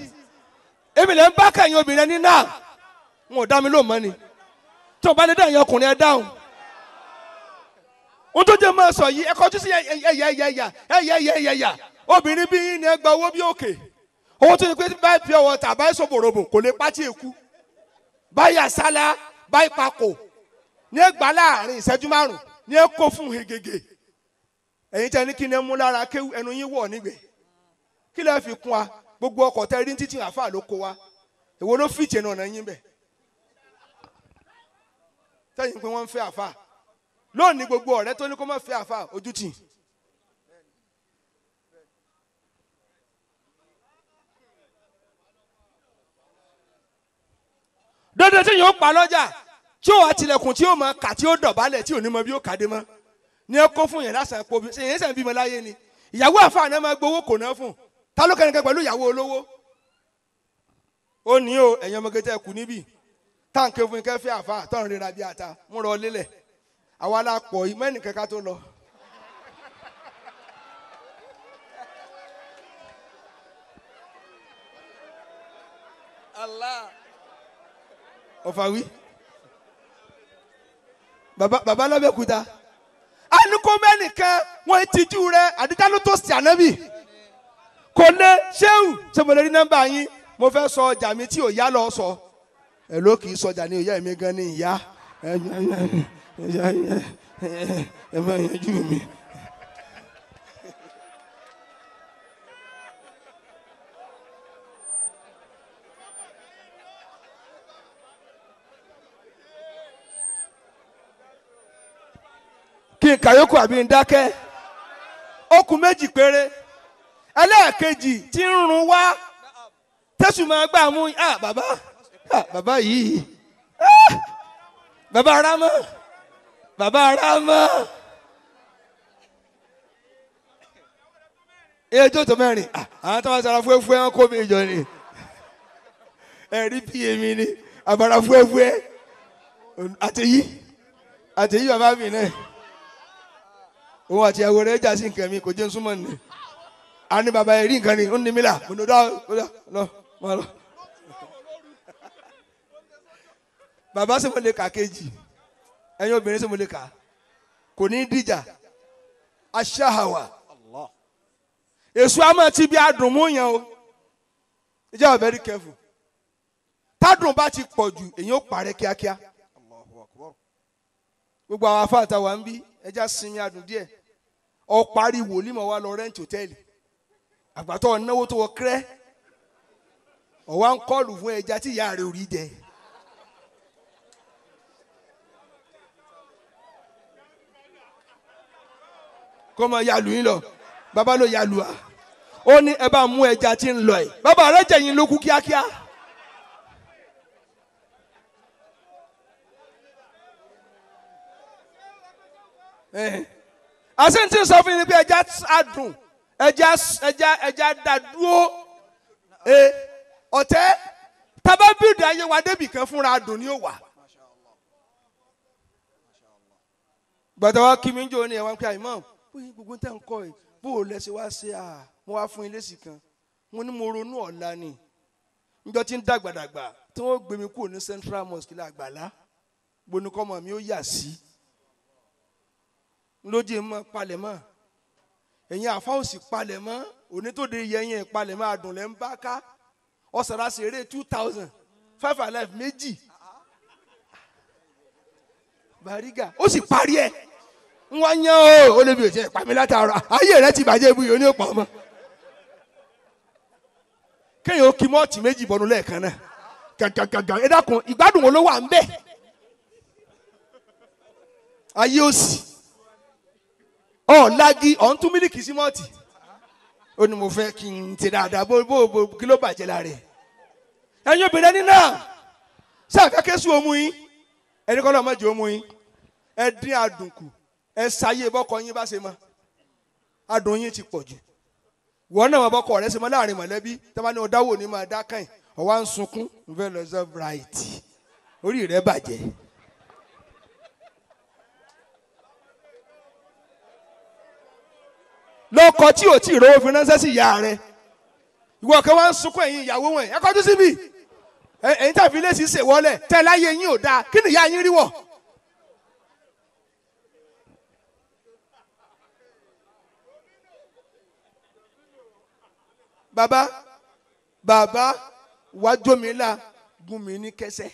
èmi lè ń bá kẹyìn obìnrin ní náà n ò dá mi lóun mọ́ ni tí o bá lè dáhùn ọkùnrin ẹ dáhùn. Ohun tó jẹ́ máa sọ yìí ẹ kọjú sí ẹ̀yà ẹ̀yà ẹ̀yà ẹ̀yà ẹ̀yà ẹ̀yà obìnrin bí yín ni ẹ gba owó bí òkè Owó tó yẹ pé báyìí pure water báyìí sọ̀bọ̀rọ̀bọ̀ kò lè pátí èkú. Báyìí àsálà báyìí pakò ní ẹgbàá láàrin ìṣẹ́jú márùn-ún ní ẹ kó fún hegege. Ẹ̀yin tẹ́ ní kí ni ẹ mú lára kéwú ẹnu yín wọ̀ nígbẹ̀. Kí lẹ́ fi kún wa? Gbogbo ọkọ̀ tẹ́ rí títí àáfàá ló kó wa. Èwo ló fìjì ẹnu ọ̀nà yín bẹ̀? Tẹ́yìn pé wọ́n ń fẹ́ àáfàá. Lónìí gbogbo ọ̀rẹ́ tó ní kó má fẹ́ àáfàá ojú tì. Dandan tí yóò pa lọ́jà tí ó wà tilẹ̀kùn tí ó mọ kà tí ó dọ̀bálẹ̀ tí ò ní mọ bí ó kàdé mọ́ ní ẹ kó fún yẹn lásán epo ṣe yẹn sàn bímọ láyé ni ìyàwó àfààní náà máa gbowó kò náà fún ta ló kẹ́nìkan pẹ̀lú ìyàwó olówó. Ó ní o ẹ̀yin ọmọge tẹ́ kù níbí táǹkì fún kẹ́ fẹ́ àfà tọ́run rira bí ata múra ọ lélẹ̀ àwa la pọ̀ yìí mẹ́nì kankan tó lọ. Allah. Ọ̀fàwí baba lábẹ́kúta anukó mẹ́nìkan wọ́n ti jú rẹ àdìjá ló tó sí ànábì kò lè ṣéwù ṣé mo lè rí nọ́mbà yín mo fẹ́ sọ ọjà mi tí ò yá lọ sọ ẹ ló kì í sọjà ní ìyá mi gan ní ìyá ẹ máa yanjú mi. Kí n kàyókù àbí n dákẹ́ okùn méjì péré ẹlẹ́ẹ̀kejì tí ń run wá tẹ̀sùn máa gbà mú bàbá bàbá yìí bàbá arámọ́ bàbá arámọ́ ẹ tó tó mẹ́rin àwọn tó máa sara fúẹ́fúẹ́ wọn kó mi jọ ni ẹ̀rí bí èmi ni àbàrà fúẹ́fúẹ́ àtẹ̀yí àtẹ̀yí bàbá mi náà òun àti ìyàwó rẹ̀ jà sí nǹkan mi kò jẹ́ nsúmọ̀ ni a ní bàbá yẹn rí nǹkan ni ó ní mi là mo ní lọ lọ máa lọ. Bàbá sọ mo lè kà kejì ẹ̀yin obìnrin sọ mo lè kà kò ní dìjà aṣáhàwà èso àmọ́ ti bí adùn mú yẹn o ìjà wà very careful tádùn bá ti pọ̀ jù èyí ó parẹ́ kíákíá gbogbo àwọn afáàtà wà ń bí ẹja sinmi adùn díẹ̀ ọ parí wòlíì mọ̀ wá lọ rẹ́ǹtì hòtẹ́ẹ̀lì àgbàtọ́ náwó tó wọ kírẹ́ ọ̀wá ń kọ́ọ̀lù fún ẹja tí ìyá rẹ̀ ò rí jẹ. Kó mọ yalu yín lọ bàbá ló yalu wa ó ní ẹ bá mú ẹja tí ń lọ ẹ bàbá rẹ jẹyìn ló kú kíákíá. Àṣẹ tí ń sọ fún yín ni pé ẹja adùn ẹja ẹja ẹja dàdúró ọ̀tẹ́ tábà bíìdì ayé wa débì kan fúnra adùn ni ó wà. Gbàtà wa kí mi ń jò ní ẹ̀wọ̀n pé àìmọ́ bóyá gbogbo tẹ̀ ń kọ́ ẹ̀ bó o lẹ́sẹ̀ wá ṣe à mo wá fún yín lésì kan mo ní mo ronú ọ̀la ni njọ́ tí ń dàgbàdàgbà tí wọ́n gbé mi kúrò ní Central Mosque lágbàlá gbónúkọ́mọ mi ó yà sí lójú mọ́ palẹ̀mọ́ ẹ̀yin àfa òsì palẹ̀mọ́ onítòde yẹyin palẹ̀mọ́ adùn lẹ́ ń bá ká ọ̀sàrà ṣeré 2000 five alive méjì Bariga ó sì parí ẹ̀ ń wá yán o ó lè bí òjẹ́ ìpamí látara ayé rẹ ti bàjẹ́ ibùyọ̀ ní òpó ọmọ kéèyàn ó kí mọ́ọ̀tì méjì bọ́nu lẹ́ẹ̀kan náà gàgàgàgà ẹ dákun ìgbádùn wo ló wà ń bẹ̀ ayé òsì ọ̀làgì ọ̀n tún mílíkì sí mọ́ọ̀tì ó ní mo fẹ́ kí n ti dáadáa bó bó bó kí ló bàjẹ́ lára ẹ̀ ẹ̀yin obìnrin ẹni náà sáà kẹ́sù omu yín ẹni kọ́ lọ́ọ́ mọ̀jẹ̀ omu yín ẹ dín adùn kù ẹ ṣayé bọ́kọ yín bá ṣe mọ́ adùn yín ti pọ̀ jù wọ́n náà bọ́kọ rẹ ṣe mọ́ láàrin mọ̀lẹ́bí tọ́ba ní ọ̀dáwò ní máa dá kàn ọ̀wá ń sunkún ń fẹ́ lọ sọ bright orí rẹ bàjẹ́. Lọkọ tí ò tí ì rówó fi ránṣẹ́ sí ìyá rẹ ìwọ kan wá ń sunkún ẹ̀yin ìyàwó wọn ẹ kọjú síbi ẹ̀yin tàbí ilé sì ṣèwọlẹ̀ tẹ́ láyé yín ò dáa kí ni ìyá yín rí wọ̀. Bàbá Bàbá wájú mi là gún mi ní kẹsẹ̀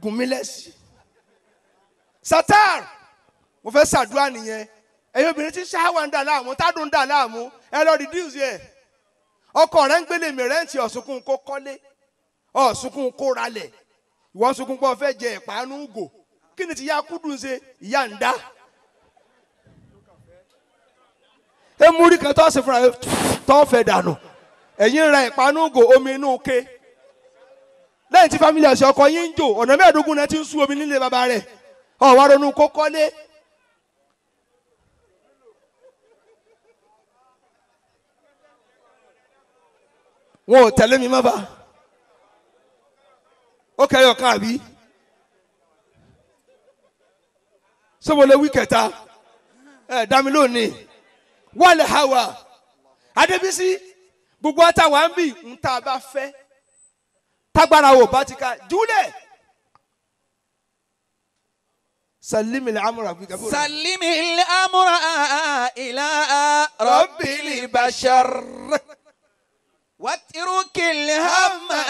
gún mi lẹ́sìn. Satar mo fẹ́ ṣàdúrà nìyẹn. Ẹ̀yin obìnrin tí ṣáwà ń dà láàmú tádùn ń dà láàmú ẹ lọ reduce ẹ̀. Ọkọ rẹ̀ ń gbélé mi rẹ́ǹtì ọ̀sùnkún kó kọ́lé ọ̀sùnkún kó ralẹ̀ ìwọ sunkún pé o fẹ́ jẹ ìpanu gò kí ni ti ya kúdùn ṣe ìyá ń dá. Emúrí kan tó ṣe fúnra tó fẹ́ dànù ẹ̀yin ra ìpanu gò omi inú ke lẹ́yìn tí fámìlì ọ̀sẹ̀ ọkọ yín ń jò ọ̀nà 15 náà ti ń sú omi nílé bàbá rẹ̀ ọ̀wá ronú kó kọ́lé. Wọn ò tẹ̀lé mi mọ́ bá ó kẹyọ kan àbí sọ́wọ́lẹ̀ wí kẹta ẹ̀ dá mi lónìí wàlẹ̀ hawa Adébísí gbogbo àtàwọn ń bì ń tá a bá fẹ́ tágbára wò bá ti ká júlẹ̀ salimi amúra bí gàbó. Salimi amúra ilà rabbil bashar. Watirukil hamma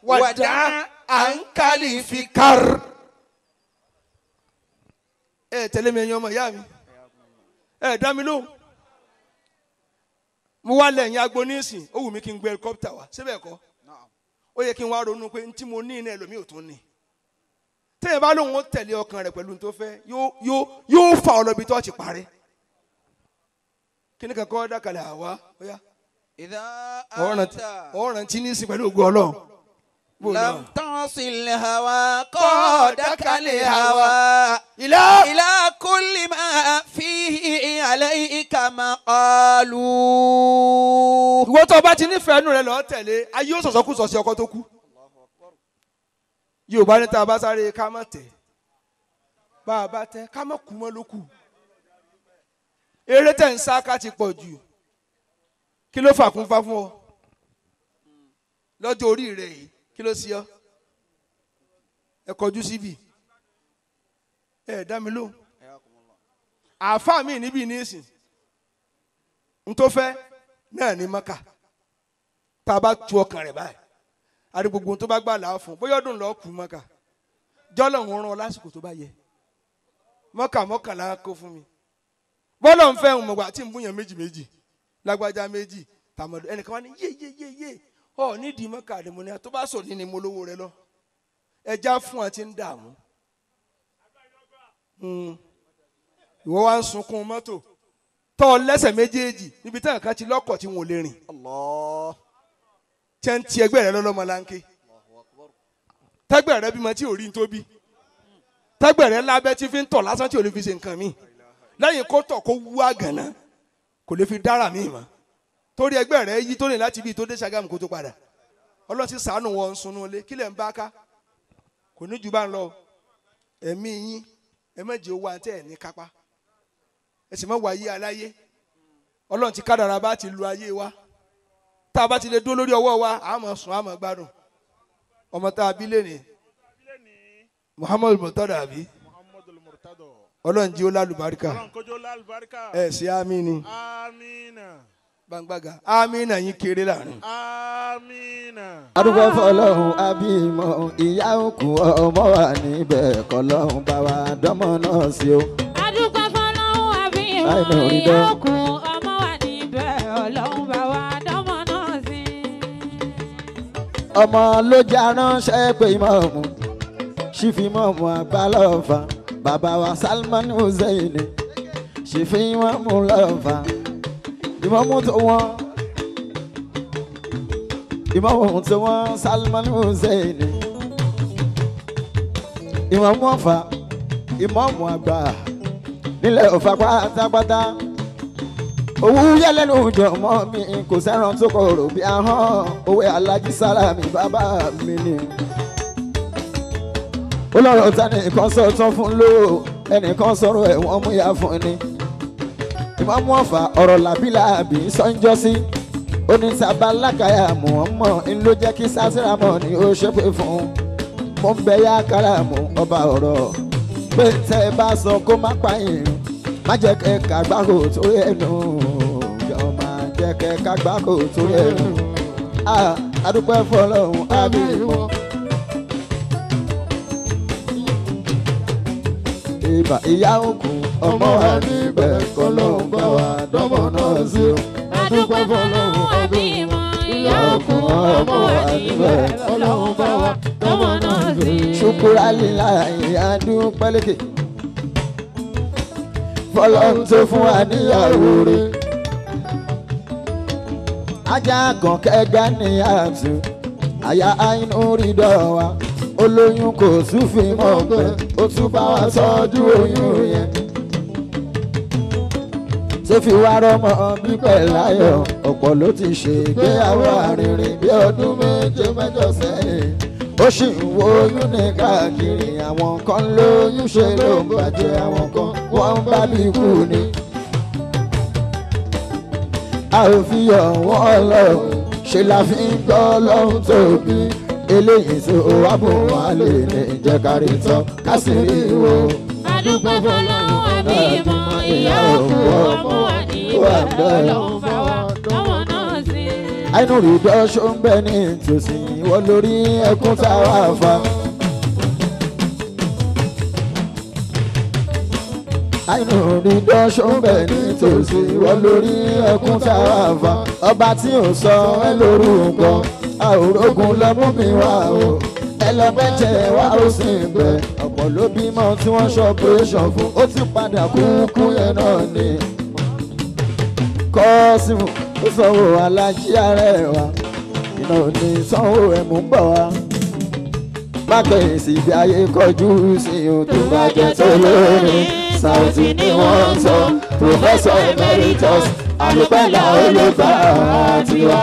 wàdà ankali fikar. Ẹ tẹ̀lé mi ẹ̀yin ọmọ ìyá mi ẹ dá mi lóhùn. Mo wá lẹ́yìn agbo nísìn ó wù mí kí n gbé helicopter wá síbẹ̀ kọ́ ó yẹ kí n wá ronú pé ntí mo ní iná ẹlòmíì ò tún ní. Téèyàn bá lóhùn ó tẹ̀lé ọkàn rẹ̀ pẹ̀lú tó fẹ́ yóò fa ọ lọ bí tó ti parí. Kí ni kankan dákàlẹ̀ àwa ó yá. Ọ̀ràn tí ní sí pẹ̀lú ògùn Ọlọ́run. Lam ta'sil hawa qadaka li hawa ila kulli ma fihi alayka maqalu. Ìwọ tó o bá ti nífẹ̀ẹ́ nù rẹ lọ́ọ́ tẹ̀lé ayé ó sọ̀sọ́ kú sọ̀sí ọkọ tó kú. Yorùbá ní tá a bá sáré ká má tẹ̀ bá a bá tẹ̀ ká má kú mọ́ ló kù. Eré tẹ̀ ń sá ká ti pọ̀ jù. Kí ló fà kún fá fún ọ lọ́jọ́ orí rẹ̀ yìí kí ló sí ọ ẹ kọjú síbi ẹ dá mi lóhùn. Àáfàá mi níbí nísìn n tó fẹ́ náà ní Maka tá a bá tu ọkàn rẹ̀ báyìí àti gbogbo tó bá gbà là á fún bóyá ọdún lọ́ọ́ kú Maka jọ́lọ̀ ń rán ọ lásìkò tó bá yẹ Maka mọ́kànlá kó fún mi bọ́lọ̀ ń fẹ́ mọ̀gbà tí ń búyàn méjì méjì lágbájá méjì tàmọ̀dọ̀ ẹnìkan wá ní yé yé yé yé ọ nídìí Mọ́kà àdèmọ́ni tó bá sọ ní ni mo lówó rẹ lọ ẹja fún ọ ti ń dààmú. Ìwọ wá ń sunkún mọ́tò tọ́ ọ lẹ́sẹ̀ méjèèjì níbi táwọn kan ti lọ́kọ̀ tí wọn ò lè rìn tẹ́ ń ti ẹgbẹ́ rẹ lọ́lọ́mọ láńké tẹ́gbẹ́ rẹ bímọ tí ò rí ní tóbi tẹ́gbẹ́ rẹ lábẹ́ tí fi ń tọ̀ lásán tí ò lè fi ṣe nǹkan míì lẹ́yìn kó tọ̀ kó wú àgànná kò lè fi dára míì mọ́ torí ẹgbẹ́ rẹ yí tó ní láti bí tó dé Ṣàgámù kó tó padà Ọlọ́run ti ṣàánú wọn ń sunú ilé kílẹ̀ ń bá ká kò ní ju bá ń lọ ẹ̀mí yín ẹ má jẹ́ owó àti ẹ̀ ní kápá ẹ sì má wà yí aláyé Ọlọ́run ti kádàrá bá ti lu ayé wa tá a bá ti lè dúró lórí ọwọ́ wa a máa sùn a máa gbádùn ọmọ tá a bí lẹ́nìí Muhammadu Murtada àbí Ọlọ́run jí ó lálùbáríkà ẹ ṣe àmín ni gbangbaga amina yín kéré láàrin. Adúgbò fọlọ́hún abímọ ìyá òkú ọmọ wà níbẹ̀ kọlọ́hún bá wa dánmọ́ náà sí o. Adúgbò fọlọ́hún abímọ ìyá òkú ọmọ wà níbẹ̀ ọlọ́hún bá wa dánmọ́ náà sí. Ọmọ ló jẹ́ aránṣẹ́ pé ìmọ̀ọ́mù ṣífìmọ̀ọ́mù àgbà lọ́fà bàbá wa Salman Hussein ṣífìmọ̀ọ́mù lọ́fà. Ìmọ̀mù tó wọ́n ìmọ̀mù tó wọ́n Salman Hussein ìmọ̀mù Ọ̀fà ìmọ̀mù àgbà nílẹ̀ Ọ̀fà pátápátá òwú yẹlẹ́nu jọ̀mọ́ mi kò sẹ́ran tó kọ̀rọ̀ bí ahọ́n òwe Alájí Sálàmì bàbá mi ni. Ó lọ́rọ̀ ta nìkan sọ tán fún lówó ẹnìkan sọ̀rọ̀ ẹ̀wọ̀n mú ya fún ni. Ìmọ̀mù Ọ̀fà ọ̀rọ̀ làbílàbí sọ́njọ́sí onísàbálákàyà Muhammad ń ló jẹ́ kí sásìrámọ̀ ni ó ṣépè fún un. Mo ń bẹ yá káràmù ọba ọ̀rọ̀ pé tẹ́ ẹ bá sọ kó má pààyàn má jẹ́ kẹ́ kàgbákò torí ẹnu jọ má jẹ́ kẹ́ kàgbákò torí ẹnu. Adúpẹ́ fọlọ́run àbímọ. Ìbà ìyá òkú ọmọ wa níbẹ̀ kọ́lọ́hún bá wa dọ́mọ náà sí o. Adúpẹ́ fọlọ́run àbímọ ìyá òkú ọmọ wa níbẹ̀ kọ́lọ́hún bá wa dọ́mọ náà sí. Ṣùkúrà lílà ìyá dúpẹ́ lékè. Fọlọ́run tó fún wa níyàwó rẹ̀. Ajá kan kẹgbẹ́ ní àtú àyà àìnú rí dọ̀ wa. Olóyún kò súnfin mọ́ pẹ́ ó tún bá wa tọ́jú oyún yẹn. Tó fi wá rọ́mọ bípẹ̀ láyọ̀ ọ̀pọ̀ ló ti ṣe ìgbéyàwó àrìnrìn bí ọdún méje mẹ́jọ sẹ́yìn. Ó sì ń wo oyún ní káàkiri àwọn kan lóyún ṣe ló ń bàjẹ́ àwọn kan wọ́n ń bá bí kú ni. A ò fi ọ̀wọ́ lọ́hùn ṣe la fi ń gbọ́ lọ́hùn tóbi eléyìí tó wá bò wá lè ní ìjẹ́kárí tán ká sì rí wo. Adúpẹ́ fọlọ́run àbímọ ìyá òkú ọmọ wa níbẹ̀ ọlọ́run bá wa dọ́mọ náà sí. Àìnú rí dọ́ṣọ́ ń bẹ ní tòsí wọ́n lórí ẹkún táwa fa. Àìnú rí dọ́ṣọ́ ń bẹ ní tòsí wọ́n lórí ẹkún táwa fa. Ọba tí ò sọ ẹ lórúkọ àwòrógùn lọ́mú mi wá o. Ẹ lọ bẹ́jẹ̀ wá ó sì ń bẹ. Ọ̀pọ̀ ló bímọ tí wọ́n ṣe operation fún ó ti padà kúkú yẹn náà ni. Kọ́sìmù ó sanwó alájí ara ẹ̀ wá iná ò ní sanwó ẹ̀ mú bọ̀ wá. Mákẹ́yìn sí ibi ayé kọjú sí o tó bá jẹ́ tó lórí. Saoty ni wọ́n ń sọ Professor Emeritus àlùpẹ̀lá olùgbà tiwa.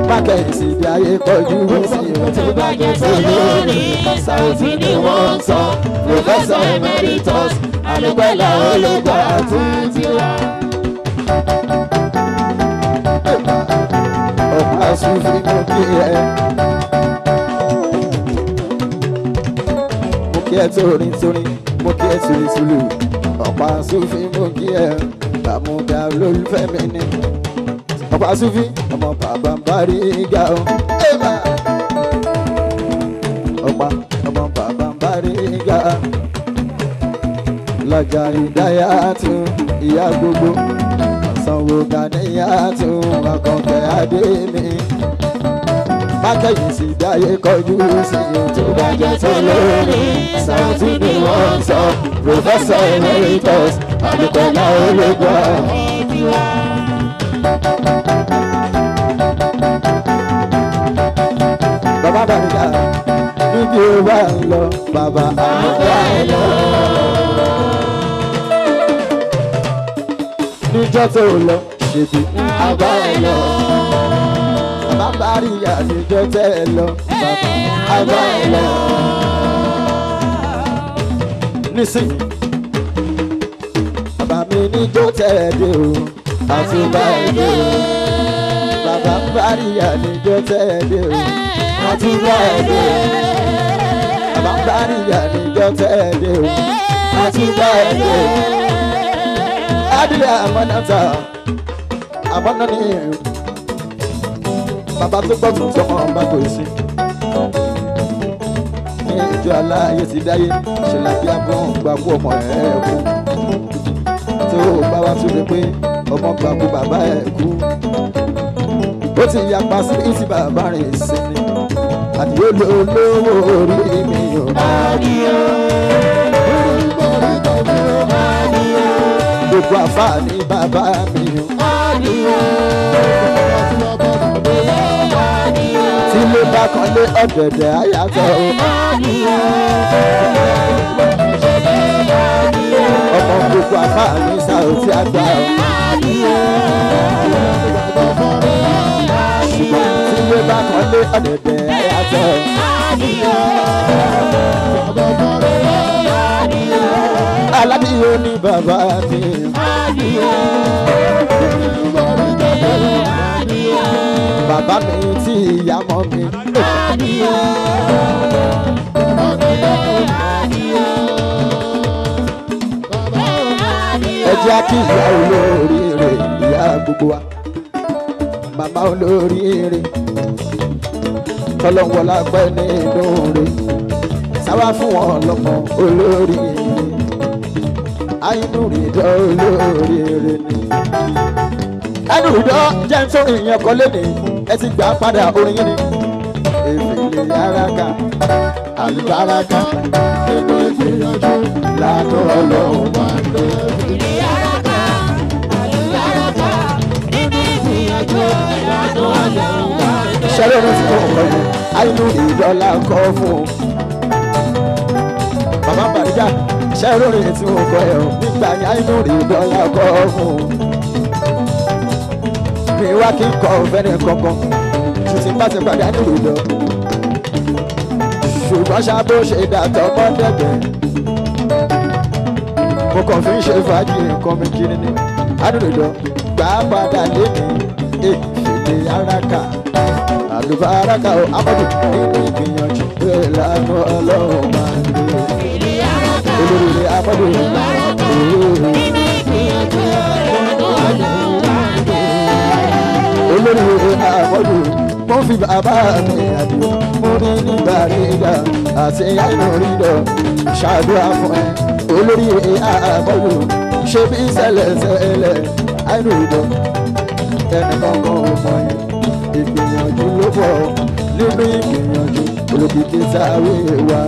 Mákẹ́yìn sí ibi ayé kọjú sí o tó bá jẹ́ tó lórí. Saoty ni wọ́n ń sọ Professor Emeritus àlùpẹ̀lá olùgbà tiwa. Ọ̀pá Sufi mo kí ẹ. Mo kí ẹ torin torin, mo kí ẹ tùlù tùlù. Ọ̀pá Sufi mo kí ẹ. Bàmúdà olólùfẹ́ mi ni. Ọ̀pá Sufi ọmọ bàbá ń bá rí ga o. Ọ̀pá ọmọ bàbá ń bá rí ga. Lọ́jà ìdáyà tún ìyá gbogbo. Sanwó Gàníyà tún Àkànkẹ́ Adé mi. Mákẹ́yìn sì dáyé kọjú sí i tó bá jẹ́ tó lórí. Saoty ni wọ́n ń sọ Professor Emeritus Àlùkọ́lá ológun. Bàbá Bàrígà níbi ó bá ń lọ bàbá àgbà ẹ̀ lọ. Níjọ́ tó lọ ṣèbí àbá ẹ̀ lọ. Bàbá Bàrígà níjọ́ tẹ́ ẹ lọ bàbá àbá ẹ̀ lọ. Nísìnyí bàbá mi níjọ́ tẹ́ ẹ dé o àtúbà ẹ dé o. Bàbá Bàrígà níjọ́ tẹ́ ẹ dé o àtúbà ẹ dé o. Bàbá Bàrígà níjọ́ tẹ́ ẹ dé o àtúbà ẹ dé o. Adìrẹ àmọ́nàta àmọ́nà ní bàbá tó gbọ́ tuntun ọmọ ọba kò sí. Ní ìjọ aláyé ti dáyé ṣe làbí abọ́n gbà kú ọmọ ẹ̀ kú. Tó o bá wá tún lè pé ọmọ gbà kú bàbá ẹ̀ kú. Ó ti yapa sí ìsì bàbá rẹ̀ sí ni. Àdìó ló lówó orí mi ò. Àdìó. Gbogbo àfáà ní bàbá mi o. Tí ló bá kan lé ọ̀dẹ̀dẹ̀ àyàtọ̀ o. Ọmọ gbogbo àfáà ní Saoty àgbà o. Ṣùgbọ́n tí ló bá kan lé ọ̀dẹ̀dẹ̀ àyàtọ̀ o. Aládìyó ní bàbá mi. Bàbá mi tí ìyá mọ́ mi. kí ìyá olóríire ìyá gbogbo wa màmá olóríire tọ́lọ́wọ́lá pẹ́ nínú rẹ̀ sáwá fún wọn lọ́mọ olóríire àìnúrìdọ́ olóríire ni. Àìnúrìdọ́ jẹ́ ń sórí ìyẹn kọ́ lónìí ẹ ti gbà padà orin yín ni. Èfèlè yàrá àlùbáràkà nínú ìgbìyànjú lànà ọlọ́run máa ń dé. Èfèlè yàrá àlùbáràkà nínú ìgbìyànjú lànà ọlọ́run máa ń dé. Ṣẹlẹ̀ orin tí mo kọ yìí àìnúrìdọ́ la kọ́ fún un. Bàbá Bàrígà ṣẹlẹ̀ orin tí mo kọ yẹn o nígbà yẹn àìnúrìdọ́ la kọ́ fún un. Mi wá kí n kọ fẹ́ni kankan ju ti bá ti padà àìnúrìdọ́. Ṣùgbọ́n ṣá bó ṣe dàtọ̀ mọ́ dẹ̀gbẹ́ mo kàn fi ń ṣe fàájì nǹkan mi kiri ni àìnúrìdọ́ gbà á padà lémi èfèlè araka àlùbáràkà ò amọ̀dù nínú ìgbìyànjú ìlànà ọlọ́run máa ń gbé Èfèlè yàrá olóríire amọ̀dù àlùbáràkà nínú ìgbìyànjú lànà ọlọ́run máa ń dé. olóríire amọ̀dù mo fi bàbá mi àdìo mo ní nígbà rídà àti àìnúrídọ̀ ṣàdúrà fún ẹ olóríire amọ̀dù ṣe bí sẹlẹsẹlẹ àìnúrídọ̀ ẹnì kankan ò mọ̀ yín ìgbìyànjú ló pọ̀ nínú ìgbìyànjú olókìkí sáré wa.